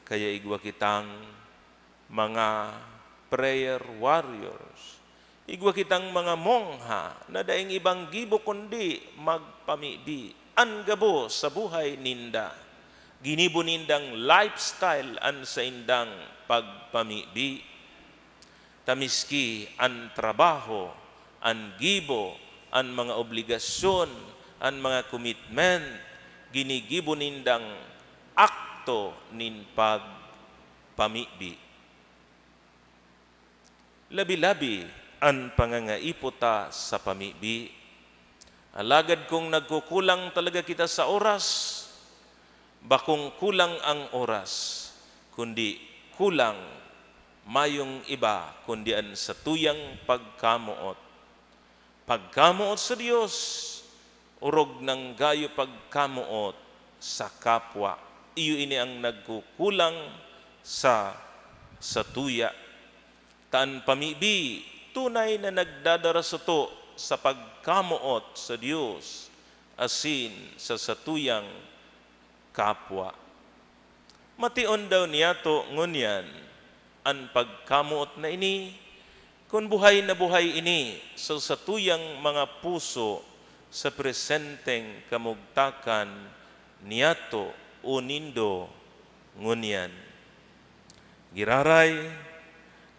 kaya igwa kitang mga prayer warriors. Igwa kitang mga mongha na daing ibang gibo kundi magpamibi. An gabos sa buhay ninda, ginibo nindang lifestyle an saindang pagpamibi. Ta miski an trabaho, an gibo, an mga obligasyon, An mga commitment, ginigibo nindang akto nin pagpamibi. Labi-labi an pangangaipo ta sa pamibi. Alagad kung nagkukulang talaga kita sa oras, bakong kulang ang oras, kundi kulang mayong iba kundi an satuyang pagkamoot. Pagkamoot sa Dios, orog nang gayo pagkamoot sa kapwa. Iyo ini ang nagkukulang sa satuya. Ta an pamibi tunay na nagdadara sato sa pagkamoot sa Dios asin sa satuyang kapwa. Mation daw niyato ngunyan an pagkamoot na ini, kun buhay na buhay ini sa satuyang mga puso sa presenteng kamugtakan niyato o nindo ngunyan. Giraray,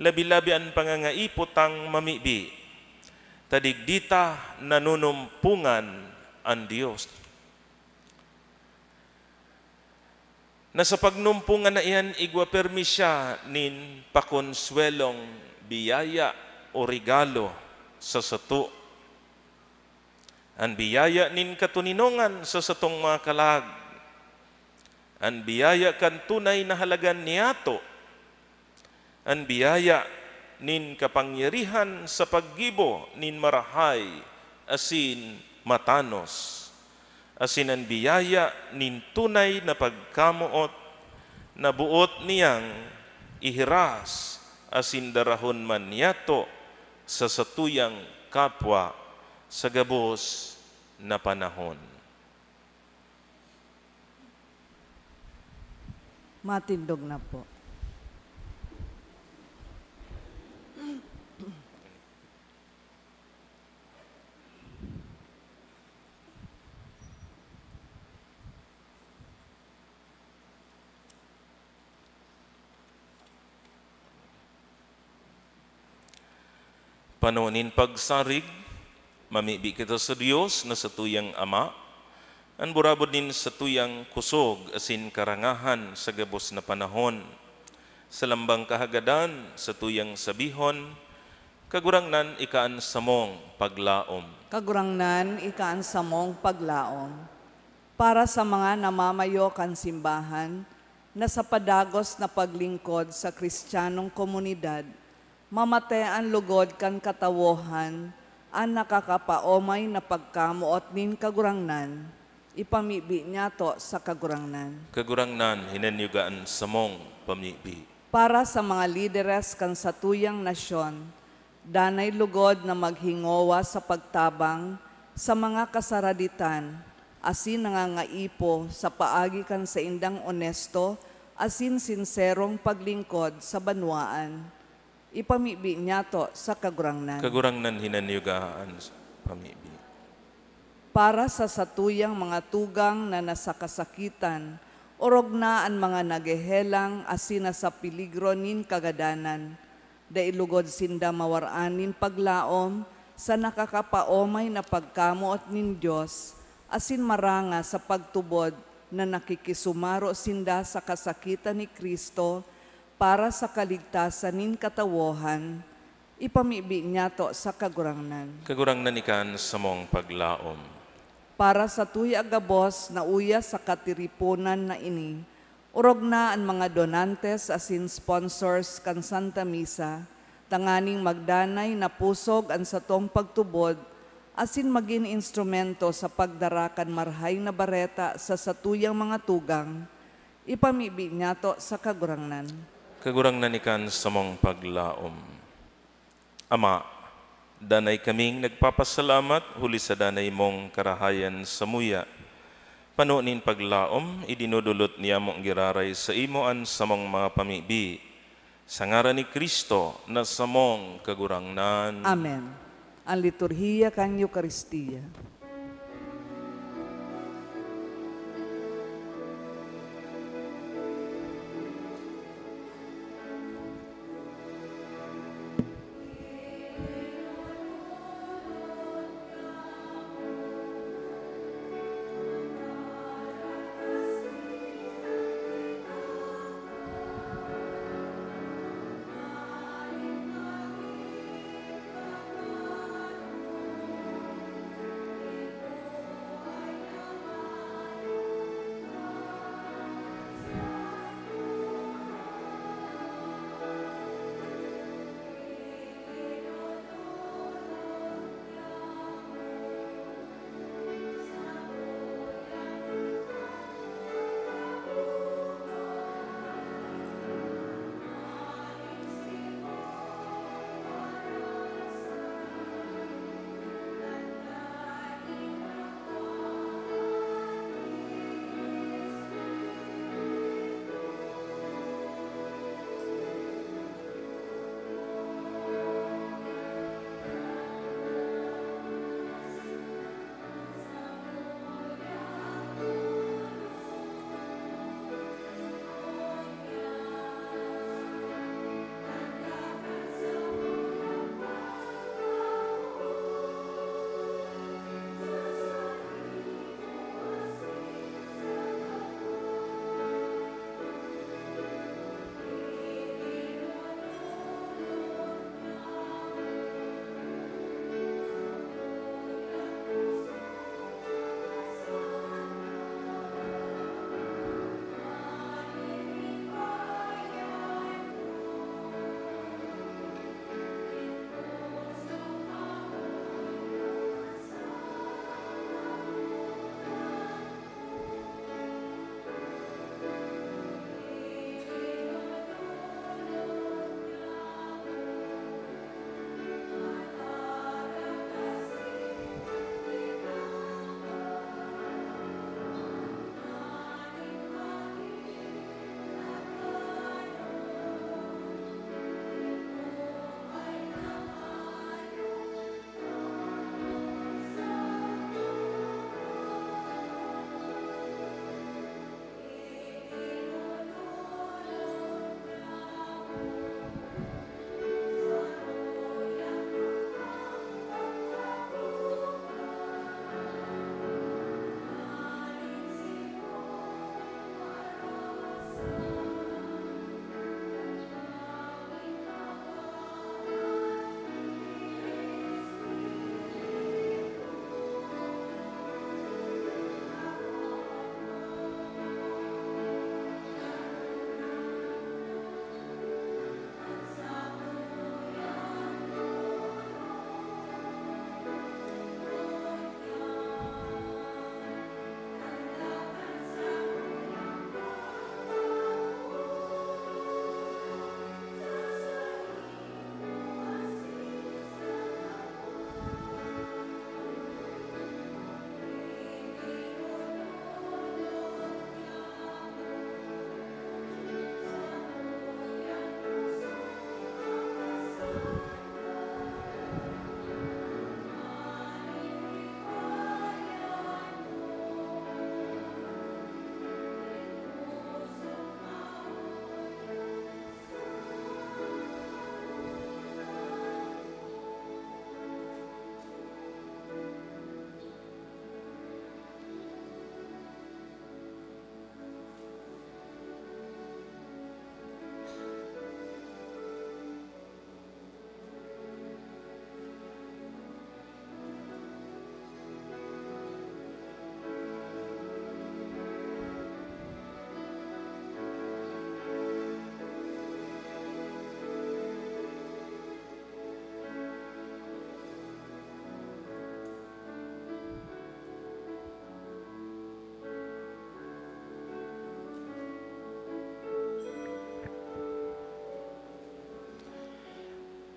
labi-labi an pangangaipo tang mamibi, ta digdi ta nanunumpongan an Dios. Na sa pagnumpongan na iyan, igwa pirmi siya nin pakonswelong biyaya o regalo sa sato. An biyaya nin katoninongan sa satong mga kalag. An biyaya kan tunay na halaga niyato. An biyaya nin kapangyarihan sa paggibo nin marahay asin matanos, asin an biyaya nin tunay na pagkamoot na boot niyang ihiras asin darahon man niyato sa satuyang kapwa sa gabos na panahon. Matindog na po. Pano nin pagsarig, mamibi kita sa Dios na satuyang Ama, an burabod nin satuyang kusog asin karangahan sa gabos na panahon. Sa lambang kahagadan, satuyang sabihon, Kagurangnan, ika an samong paglaom. Kagurangnan, ika an samong paglaom. Para sa mga namamayo kan simbahan, na sa padagos na paglingkod sa Kristiyanong komunidad, mamate an lugod kan katawohan, an nakakapaomay na pagkamoot nin Kagurangnan, ipamibi niyato sa Kagurangnan. Kagurangnan, hinanyuga an samong pamibi. Para sa mga lideres kan satuyang nasyon, danay lugod na maghingowa sa pagtabang sa mga kasaraditan, asin nangangaipo sa paagi kan saindang onesto asin sinserong paglingkod sa banwaan. Ipamibi niyato sa Kagurangnan. Kagurangnan, hinanyuga an pamibi. Para sa satuyang mga tugang na nasa kasakitan, orog na an mga naghehelang asin nasa peligro nin kagadanan. Dai lugod sinda mawaran nin paglaom sa nakakapaomay na pagkamoot nin Dios, asin maranga sa pagtubod na nakikisumaro sinda sa kasakitan ni Cristo para sa kaligtasan nin katawohan, ipamibi niyato sa Kagurangnan. Kagurangnan, ika an samong paglaom. Para sa tuya gabos na uya sa katiriponan na ini, orog na an mga donantes asin sponsors kan Santa Misa, tanganing magdanay na pusog an satong pagtubod asin magin instrumento sa pagdara kan Marahay na Bareta sa satuyang mga tugang, ipamibi niyato sa Kagurangnan. Kagurangnan, ika an samong paglaom. Ama, danay kaming nagpapasalamat huli sa danay mong karahayan samuya. Pano nin paglaom, idinudulot niyamong giraray saimo an samong mga pamibi. Sa ngaran ni Cristo na samong Kagurangnan. Amen. An liturhiya kan Eukaristia.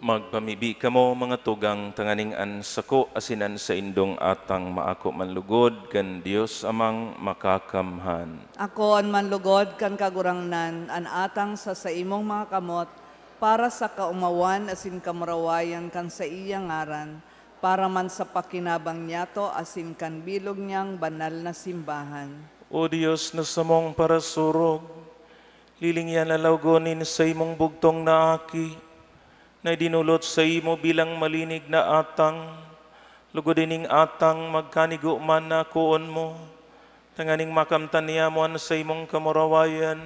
Magpamibi kamo, mga tugang, tanganing an sako asin an saindong atang maako manlugod kan Dios Amang Makakamhan. Ako an manlugod kan Kagurangnan, an atang sa saimong mga kamot, para sa kaomawan asin kamurawayan kan saiyang ngaran, para man sa pakinabang niyato asin kan bilog niyang banal na simbahan. O Dios na samong parasurog, lilingyan na lawgon nin saimong bugtong na Aki, na idinolot saimo bilang malinig na atang, lugod ining atang magkanigo man na akoon mo, tanganing makamtan niyamo an saimong kamurawayan,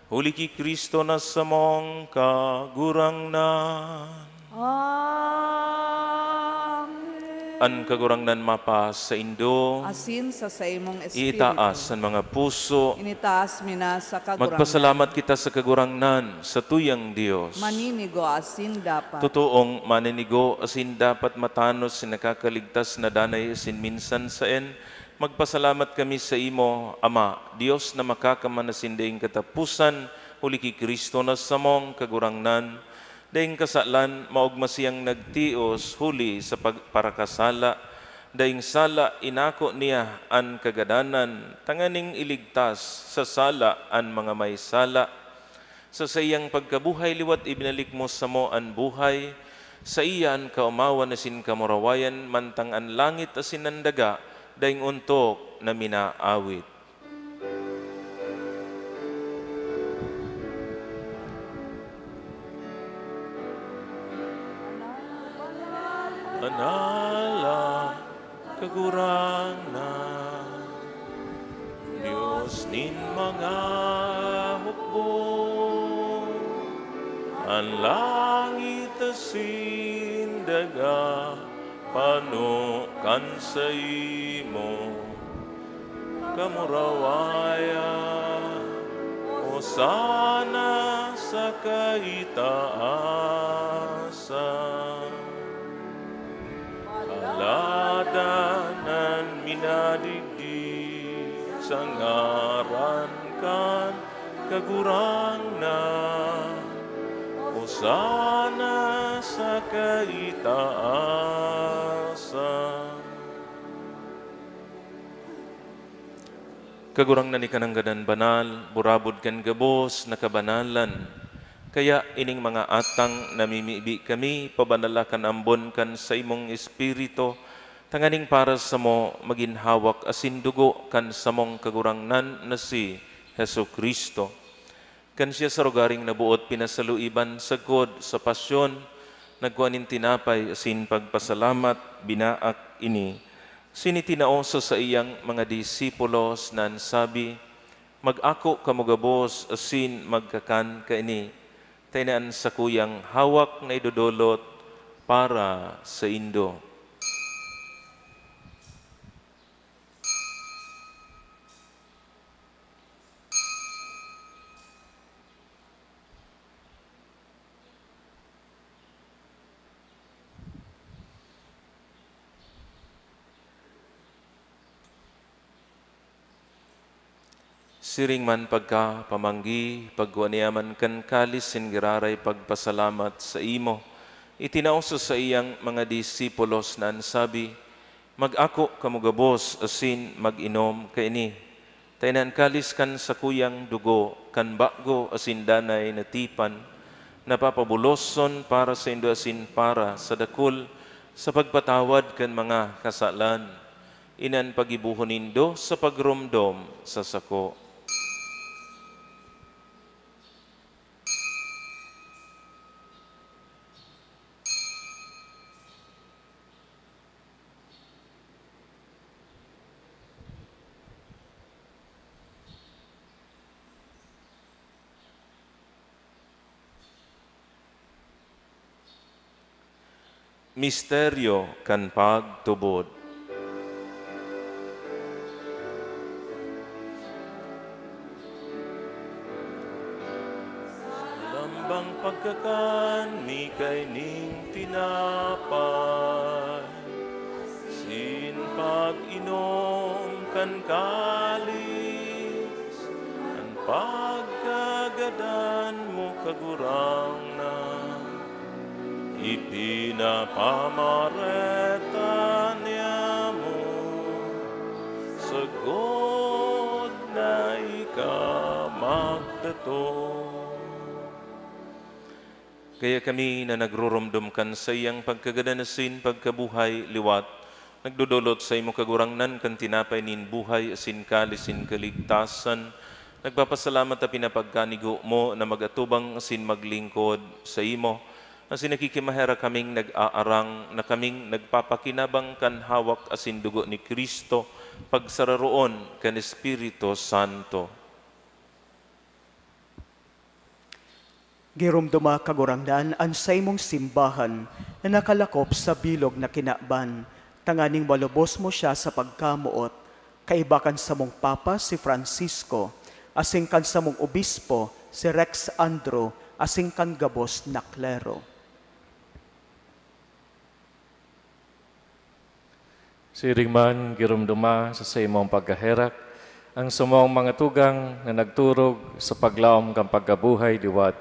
huli ki Cristo na samong Kagurangnan. Amen. An Kagurangnan mapasaindo. Asin sa saimong espiritu. Iitaas an mga puso. Initaas mi na sa Kagurangnan. Magpasalamat kita sa Kagurangnan, sa tuyang Dios. Maninigo asin dapat. Totoong maninigo asin dapat matanos si nakakaligtas na danay asin minsan saen. Magpasalamat kami sa imo, Ama, Dios na makakamhan asin daing kataposan, huli ki Cristo na samong Kagurangnan. Daing kasalan, maogma siyang nagtios huli sa pag-, parakasala. Daing sala, inako niya an kagadanan, tanganing iligtas sa sala an mga may sala. Sa saiyang pagkabuhay liwat, ibinalik mo samo an buhay. Saiya an kaomawan asin kamurawayan, mantang an langit asin an daga daing ontok na minaawit. Banal an Kagurangnan, Dios nin mga hukbo. An langit asin daga pano kan saimo kamurawayan. Hosana sa kaitaasan. Paladan an minadigdi sa ngaran kan Kagurangnan. Hosana sa kaitaasan. Kagurangnan, ika nanggad an banal, burabod kan gabos na kabanalan. Kaya ining mga atang namimibi kami, pabanala kan ambon kan saimong Espiritu, tanganing para samo magin hawak asin dugo kan samong Kagurangnan na si Jesu-Cristo. Kan siya sa rogaring naboot pinasaluiban sagkod sa pasyon, nagkua nin tinapay asin pagpasalamat, binaak ini, asin itinao sa saiyang mga disipulos na an sabi, "Mag-ako kamo gabos asin magkakan kaini, ta ini an sakuyang hawak na idodolot para saindo." Siring man pagkapamanggi, pagkua niya man kan kalis nin giraray pagpasalamat saimo, itinao sa saiyang mga disipulos na an sabi, "Mag-ako kamo gabos asin mag-inom kaini. Ta ini an kalis kan sakuyang dugo kan bago asin danay na tipan, na papabuloson para saindo asin para sa dakul sa pagpatawad kan mga kasalan. Ini an paggibohon nindo sa pagromdom sa sako." Misteryo kan pagtubod. Lambang pagkakan mi kaining tinapay, sin pag-inom kan kalis, an pagkagadan mo, Kagurangnan. Ipinapamareta niamo, sagkod na ika magdato. Kaya kami na nagruromdom kan saiyang pagkagadan asin pagkabuhay liwat, nagdodolot saimo, Kagurangnan, kan tinapay nin buhay asin kalis nin kaligtasan. Nagpapasalamat ta pinapagkanigo mo na mag-atubang asin maglingkod saimo. Asin nakikimaherak kaming nag-aarang na kaming nagpapakinabang kan hawak asin dugo ni Cristo, pagsararoon kan Espiritu Santo. Giromdoma, Kagurangnan, an saimong simbahan na nakalakop sa bilog na kinaban, tanganing malubos mo siya sa pagkamoot, kaiba kan samong Papa, si Francisco, asin kan samong Obispo, si Rex Andrew, asin kan gabos na klero. Siring man, giromdoma sa saimong pagkaherak an samong mga tugang na nagturog sa paglaom kan pagkabuhay liwat,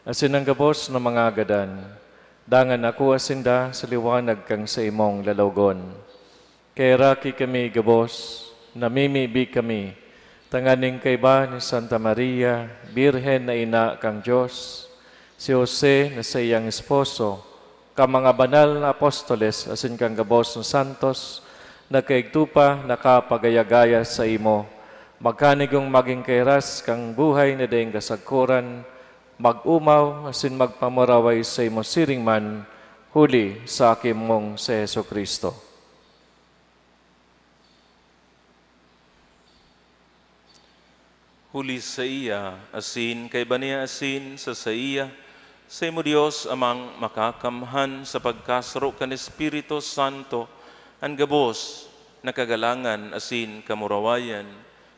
asin an gabos na mga gadan. Dangan akua sinda sa liwanag kan saimong lalawgon. Kaheraki kami gabos, namimibi kami, tanganing kaiba ni Santa Maria, Birhen na Ina kan Dios, si Jose na saiyang esposo, kan mga banal na apostoles asin kan gabos na santos na kaigto pa nakapagaya-gaya saimo, magkanigong magin kairas kan buhay na daing kasagkoran, mag-omaw asin magpamuraway saimo siring man, huli sa Aki mong si Jesu-Cristo. Huli saiya, asin kaiba niya, asin sa saiya, saimo, Dios Amang Makakamhan, sa pagkasaro kan Espiritu Santo, an gabos na kagalangan asin kamurawayan,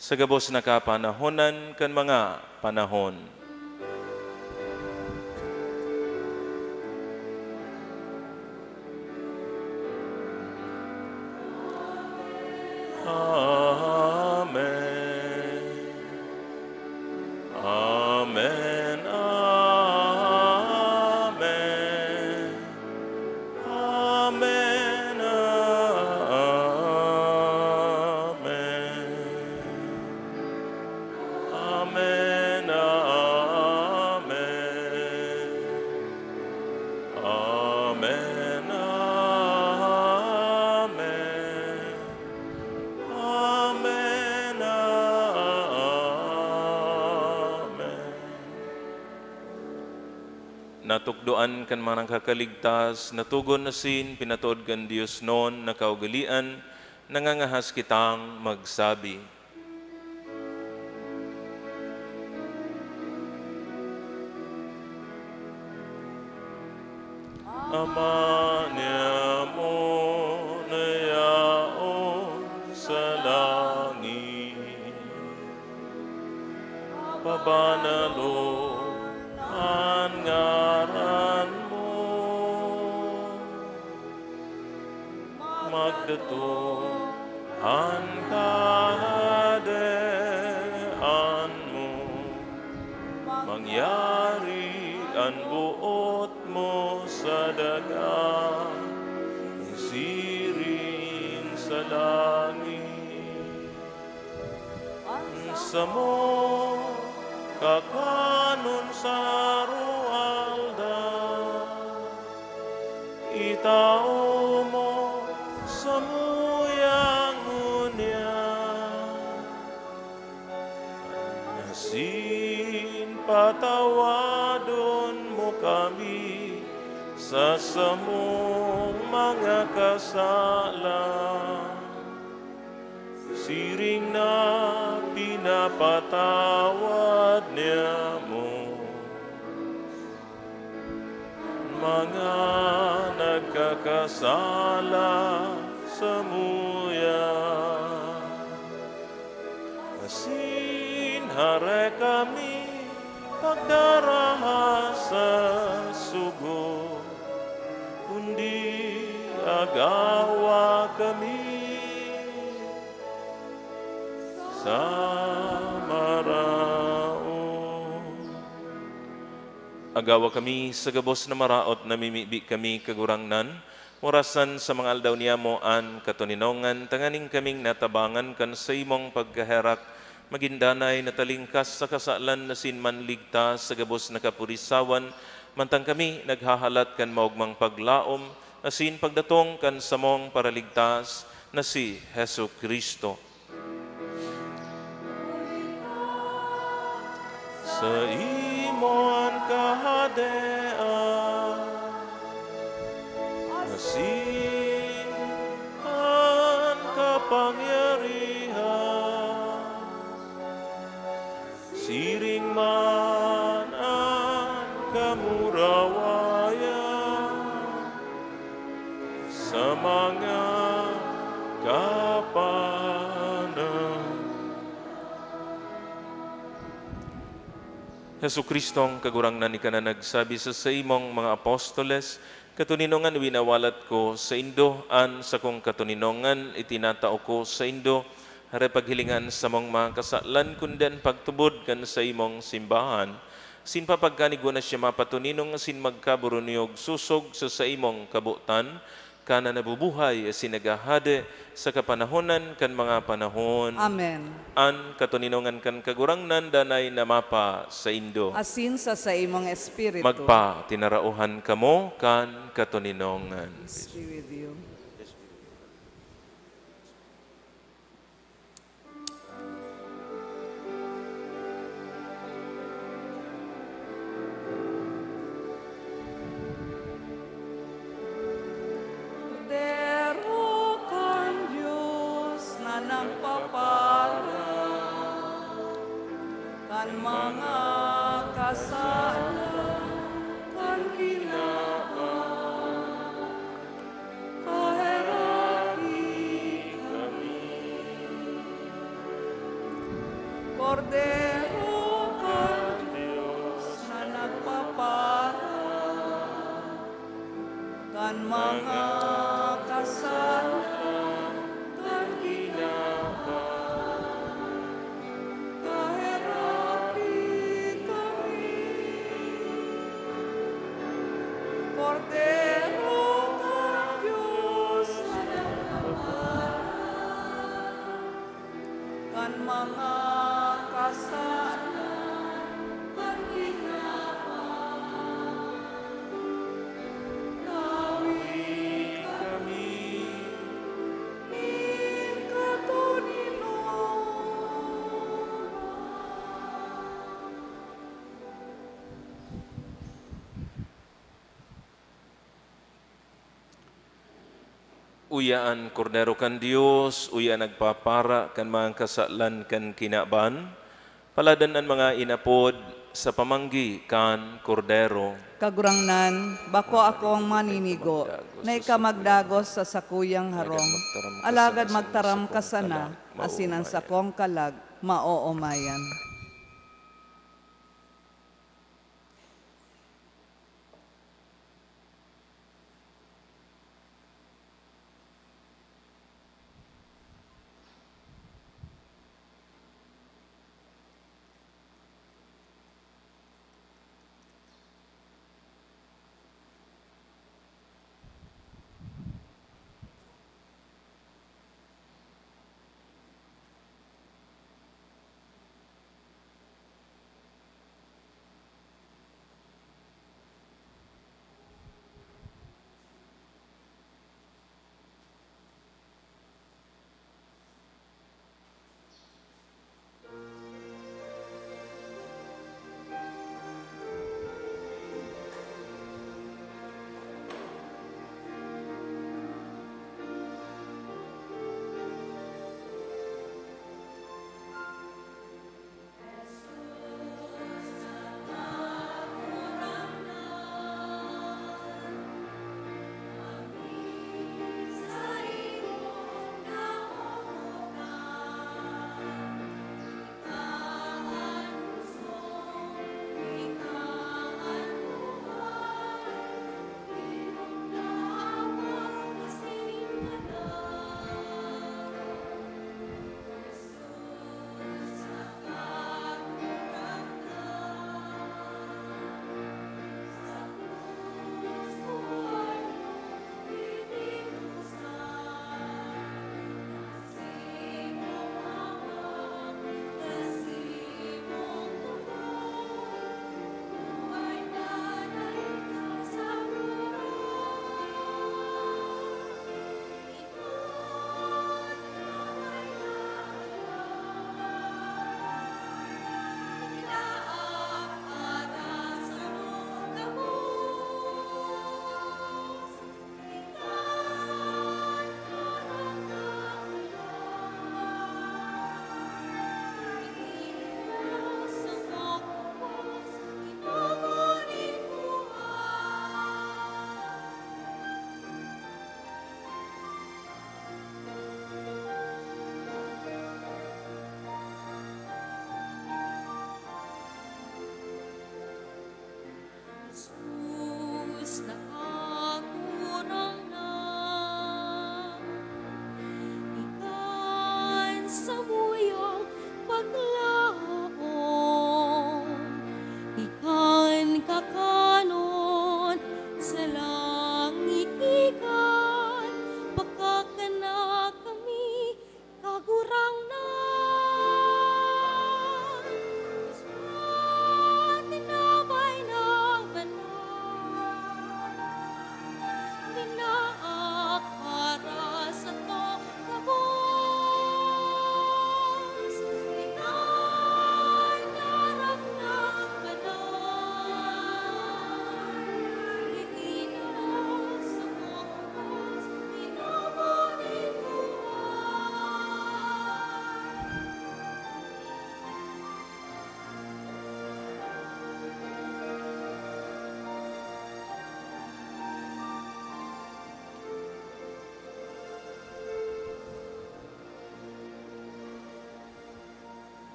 sa gabos na kapanahonan kan mga panahon. Amen. Amen. Amen. Amen. Amen. Amen. Amen. Amen. Amen. Natukdoan kan mga nakakaligtas, natugon asin pinatod kan diosnon na kaugalean, nangangahas kitang magsabi. Ama niamo na yaon sa langit, pabanalon an ngaran mo. Magdatong an Kahadean mo. Mangyari an boot mo sa daga, siring sa langit. An samong kakanon sa aroaldaw, itao mo samuya ngunyan. Asin patawadon mo kami sa samong mga kasalan, siring na pinapatawad niamo mga nagkakasala samuya. Asin hare kami pagdaraha sa sugo, kundi agawa kami sa maraot. Gawa kami sa gabos na maraot, namimibi kami, Kagurangnan, orasan sa mga aldaw niyamo an katoninongan, tanganing kaming natabangan kan saimong pagkaherak, magin danay na talingkas sa kasalan asin manligtas sa gabos na kapurisawan, mantang kami naghahalat kan maogmang paglaom asin pagdatong kan samong Paraligtas na si Jesu-Cristo. Saimo an kahadean, asin an kapangyarihan, siring man an kamurawayan sa mga kapanahon. Jesu-Cristong Kagurangnan, ika na nagsabi sa saimong mga apostoles, "Katoninongan winawalat ko saindo, an sakong katoninongan itinatao ko saindo." Hare paghilingan samong mga kasalan, kundi an pagtubod kan saimong simbahan. Sin papagkanigwa na siya mapatoninong asin magkaburuniyog sosog sa saimong kabotan, kana nabubuhay asin naghahade sa kapanahonan kan mga panahon. Amen. An katoninongan kan Kagurangnan danay na mapa saindo. Asin sa saimong espiritu. Magpatinarauhan kamo kan katoninongan. Peace be with you. Kordero kan Dios na nagpapara kan mga kasalan kan kinaban. Paheraki kami. Kordero kan Dios na nagpapara kan mga kasalan kan kinaban. Paheraki kami. Kordero kan Dios na nagpapara kan mga kasalan kan kinaban. Tawi kami nin katoninongan. Uya an Kordero kan Dios, uya an nagpapara kan mga kasalan kan kinaban. Paladan an mga inapod sa pamanggi kan Kordero. Kagurangnan, bako akong maninigo na ika magdagos sa sakuyang harong, alagad magtaram ka sana, asin an sakong kalag maoomayan.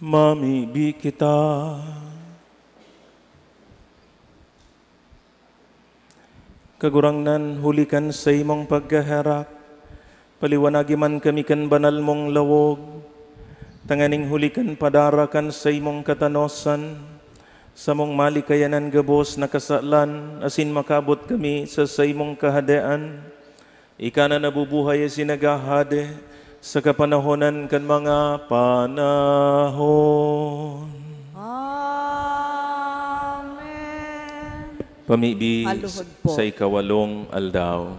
Mamibi kita. Kagurangnan, huli kan saimong pagkaherak, paliwanagi man kami kan banal mong lawog, tanganing huli kan padara kan saimong katanosan, samong malikayan an gabos na kasalan, asin makaabot kami sa saimong Kahadean. Ika na nabubuhay asin naghahade sa kapanahonan kan mga panahon. Amen. Pamibi Aluhod po. Sa ikawalong aldaw.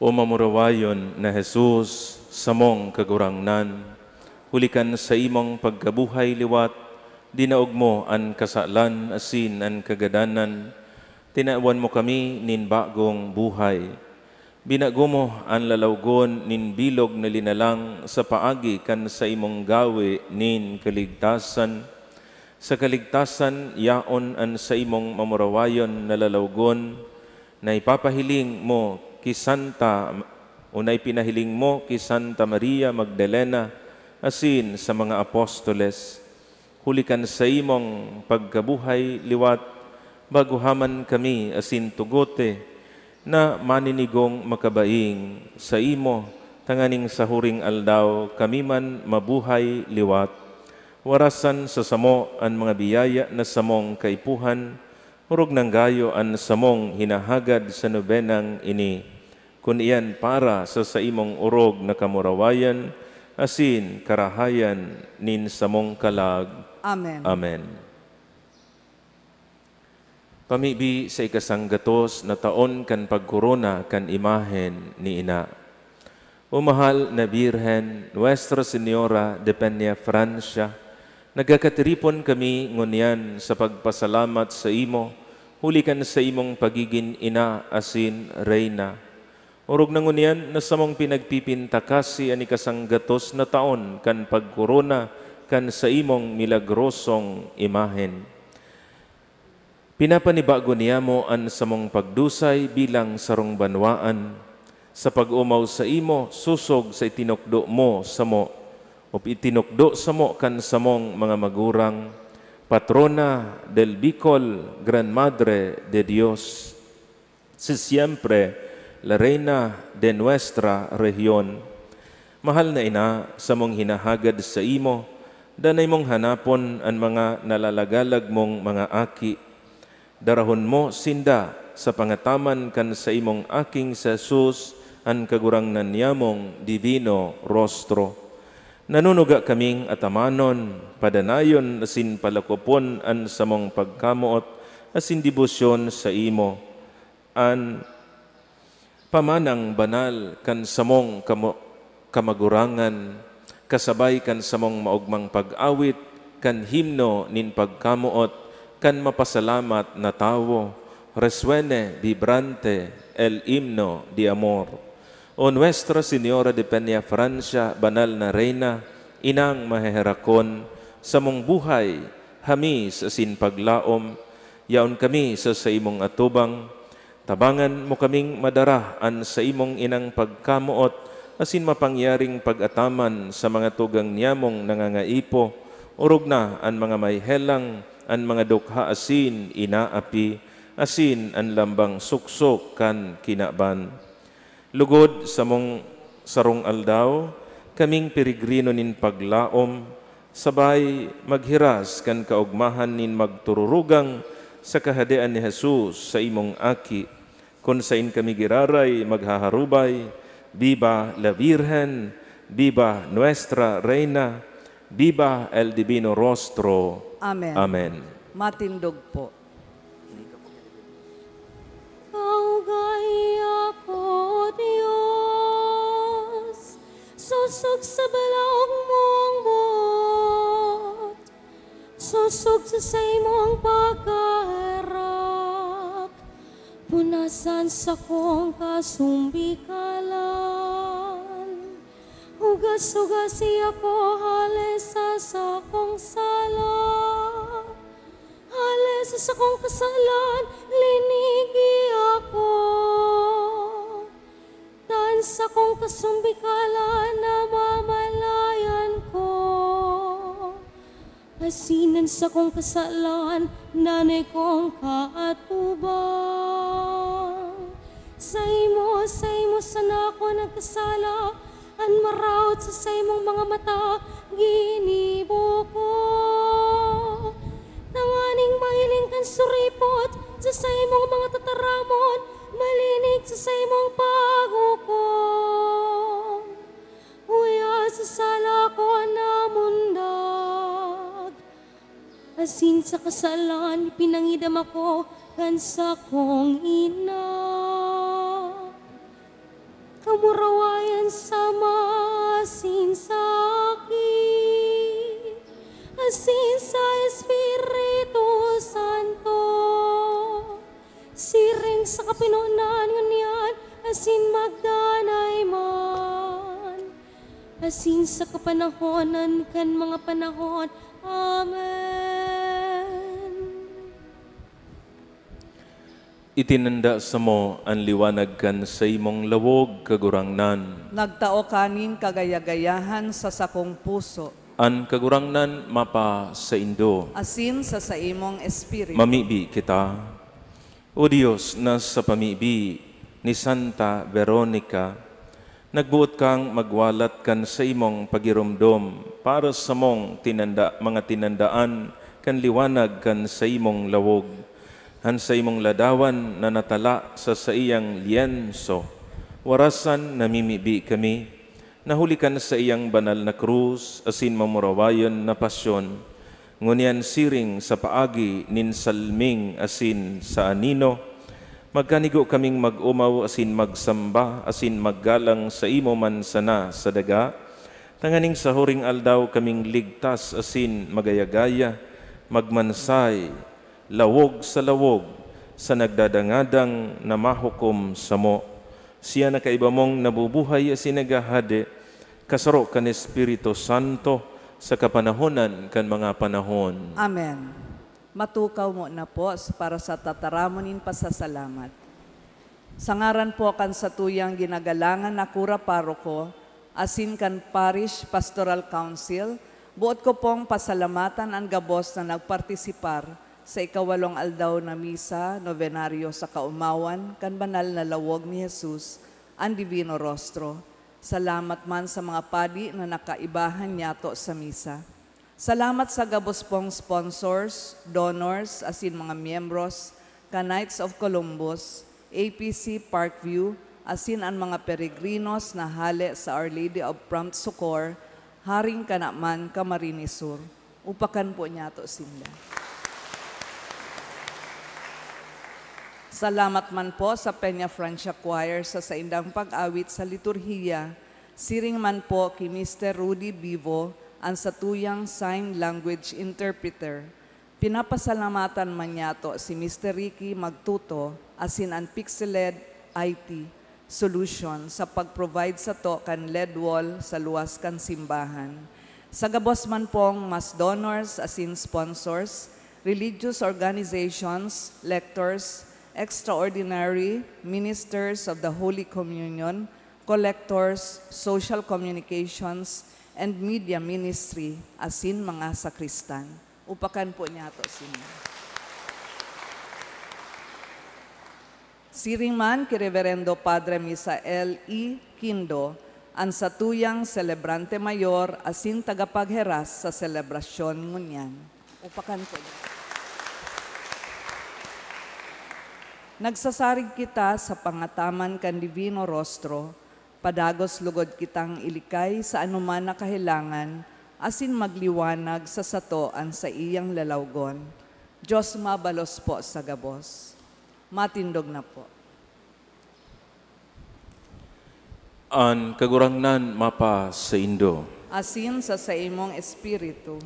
O mamurawayon na Jesus, samong Kagurangnan, huli kan saimong pagkabuhay liwat, dinaog mo an kasalan asin an kagadanan, tinawan mo kami nin bagong buhay. Binago mo an lalawgon nin bilog na linalang sa paagi kan saimong gawe nin kaligtasan. Sa kaligtasan, yaon an saimong mamurawayon na lalawgon, na ipapahiling mo ki Santa, o na ipinahiling mo ki Santa Maria Magdalena asin sa mga apostoles. Huli kan saimong pagkabuhay liwat, baguha man kami asin tugote na maninigong makabaing saimo, tanganing sa huring aldaw kami man mabuhay liwat. Warasan sa samo an mga biyaya na samong kaipuhan, orog nanggayo an samong hinahagad sa nobenang ini, kun iyan para sa saimong orog na kamurawayan asin karahayan nin samong kalag. Amen. Amen. Pamibi sa ikasanggatos na taon kan pagkorona kan imahen ni Ina. O mahal na Birhen, Nuestra Señora de Peñafrancia, nagkakatiripon kami ngunyan sa pagpasalamat saimo huli kan saimong pagigin ina asin reyna. Orog na ngunyan na samong pinagpipintakasi an ikasanggatos na taon kan pagkorona kan saimong milagrosong imahen. Pinapanibago niyamo an samong pagdusay bilang sarong banwaan, sa pag-omaw saimo sosog sa itinukdo mo samo, o itinukdo samo kan samong mga magurang, Patrona del Bicol, Gran Madre de Dios. Si siempre, la Reina de nuestra rehiyon. Mahal na Ina, samong hinahagad saimo, danay mong hanapon an mga nalalagalag mong mga aki. Darahon mo sinda sa pangataman kan saimong Aking si Jesus, an Kagurangnan niyamong Divino Rostro. Nanunuga kaming atamanon, padanayon asin palakopon an samong pagkamoot asin debosyon saimo. An pamanang banal kan samong kamo-, kamagurangan, kasabay kan samong maogmang pag-awit kan himno nin pagkamoot kan mapasalamat na tawo, resuene vibrante el himno de amor. O Nuestra Señora de Peñafrancia, banal na Reyna, inang maheherakon, samong buhay, hamis asin paglaom, yaon kami sa saimong atubang, tabangan mo kaming madara an saimong inang pagkamoot asin mapangyaring pag-ataman sa mga tugang niyamong nangangaipo, orog na an mga may helang, an mga dukha asin inaapi, asin an lambang suksok kan kinaban. Lugod samong sarong aldaw, kaming peregrino nin paglaom, sabay maghiras kan kaogmahan nin magtururugang sa Kahadean ni Jesus, saimong Aki, kun saen kami giraray maghaharubay, Viva la Virgen! Viva Nuestra Reina! Viva el Divino Rostro! Amen. Amen. Matindog po. Kaugaia ko, Dios, sosog sa balaog mong boot, sosog sa saimong pagkaherak, punasan sakong kasumbikalan. Hugas-hugasi ako hale sa sakong sala. Hale sa sakong kasalan, linigi ako. Tan sakong kasumbikalan, namamalayan ko. Asin an sakong kasalan, nanay kong kaatubang. Saimo, saimo sana ako nagkasala, an maraot sa saimong mga mata, ginibo ko. Tanganing mahiling kan suripot sa saimong mga tataramon, malinig sa saimong paghukom. Huya sa sala ko na mundag, asin sa kasalan pinangidam ako kan sakong ina. Kamurawayan sa Ama asin sa Aki, asin sa Espiritu Santo. Siring sa kapinonan ngunyan asin magdanay man, asin sa kapanahonan kan mga panahon. Amen. Itinanda samo an liwanag kan saimong lawog, Kagurangnan. Nagtao ka nin kagaya-gayahan sa sakong puso. An Kagurangnan mapa saindo. Asin sa saimong espiritu. Mamibi kita. O Dios, na sa pamibi ni Santa Veronica, nagboot kang magwalat kan saimong pagiromdom para samong tinanda-, mga tinandaan kan liwanag kan saimong lawog. An saimong ladawan na natala sa saiyang lyenso, warasan namimibi kami na huli kan saiyang banal na krus asin mamurawayon na pasyon, ngunyan siring sa paagi nin salming asin sa anino, magkanigo kaming mag-omaw asin magsamba asin maggalang saimo man sana sa daga, tanganing sa huring aldaw kaming ligtas asin magaya-gaya, magmansay, lawog sa lawog, sa nagdadangadang na mahukom samo. Siya na kaiba mong nabubuhay asin naghahade, kasaro kan Espiritu Santo, sa kapanahonan kan mga panahon. Amen. Matukaw mo na po s-, para sa tataramon nin pasasalamat. Sa ngaran po kan satuyang ginagalangan na kura paroko, asin kan Parish Pastoral Council, boot ko pong pasalamatan an gabos na nagpartisipar sa ikawalong aldaw na misa novenario sa kaomawan kan banal na lawog ni Jesus, an Divino Rostro. Salamat man sa mga padi na nakaibahan niyato sa misa. Salamat sa gabos pong sponsors, donors, asin mga miyembros kan Knights of Columbus, A P C Parkview, asin an mga peregrinos na hale sa Our Lady of Prompt Succor, Haring Canaman, Camarines Sur. Upakan po niyato sinda. Salamat man po sa Peña Francia Choir sa saindang pag-awit sa liturhiya, siring man po ki Mister Rudy Bivo, an satuyang sign language interpreter. Pinapasalamatan man niyato si Mister Ricky Magtuto asin an Pixeled I T Solution sa pag-provide sato kan L E D wall sa luwas kan simbahan. Sa gabos man pong mas donors asin sponsors, religious organizations, lectors, extraordinary ministers of the Holy Communion, collectors, social communications, and media ministry, asin mga sakristan. Upakan po niyato sinda. Siring man ki Reverendo Padre Misael E. Quindo, an satuyang selebrante mayor asin tagapagheras sa selebrasyon ngunyan. Upakan po niya. Nagsasarig kita sa pangataman kan Divino Rostro, padagos lugod kitang ilikay sa anoman na kahelangan asin magliwanag sa sato an saiyang lalawgon. Dios mabalos po sa gabos. Matindog na po. An Kagurangnan mapa saindo. Asin sa saimong espiritu.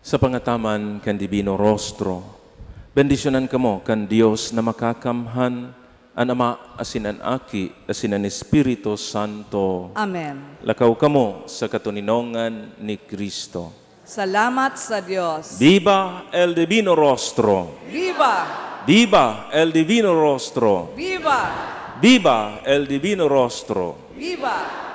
Sa pangataman kan Divino Rostro, bendisyonan kamo kan Dios na Makakamhan, an Ama, asin an Aki, asin an Espiritu Santo. Amen. Lakaw kamo sa katoninongan ni Cristo. Salamat sa Dios. Viva el Divino Rostro! Viva! Viva el Divino Rostro! Viva! Viva el Divino Rostro! Viva!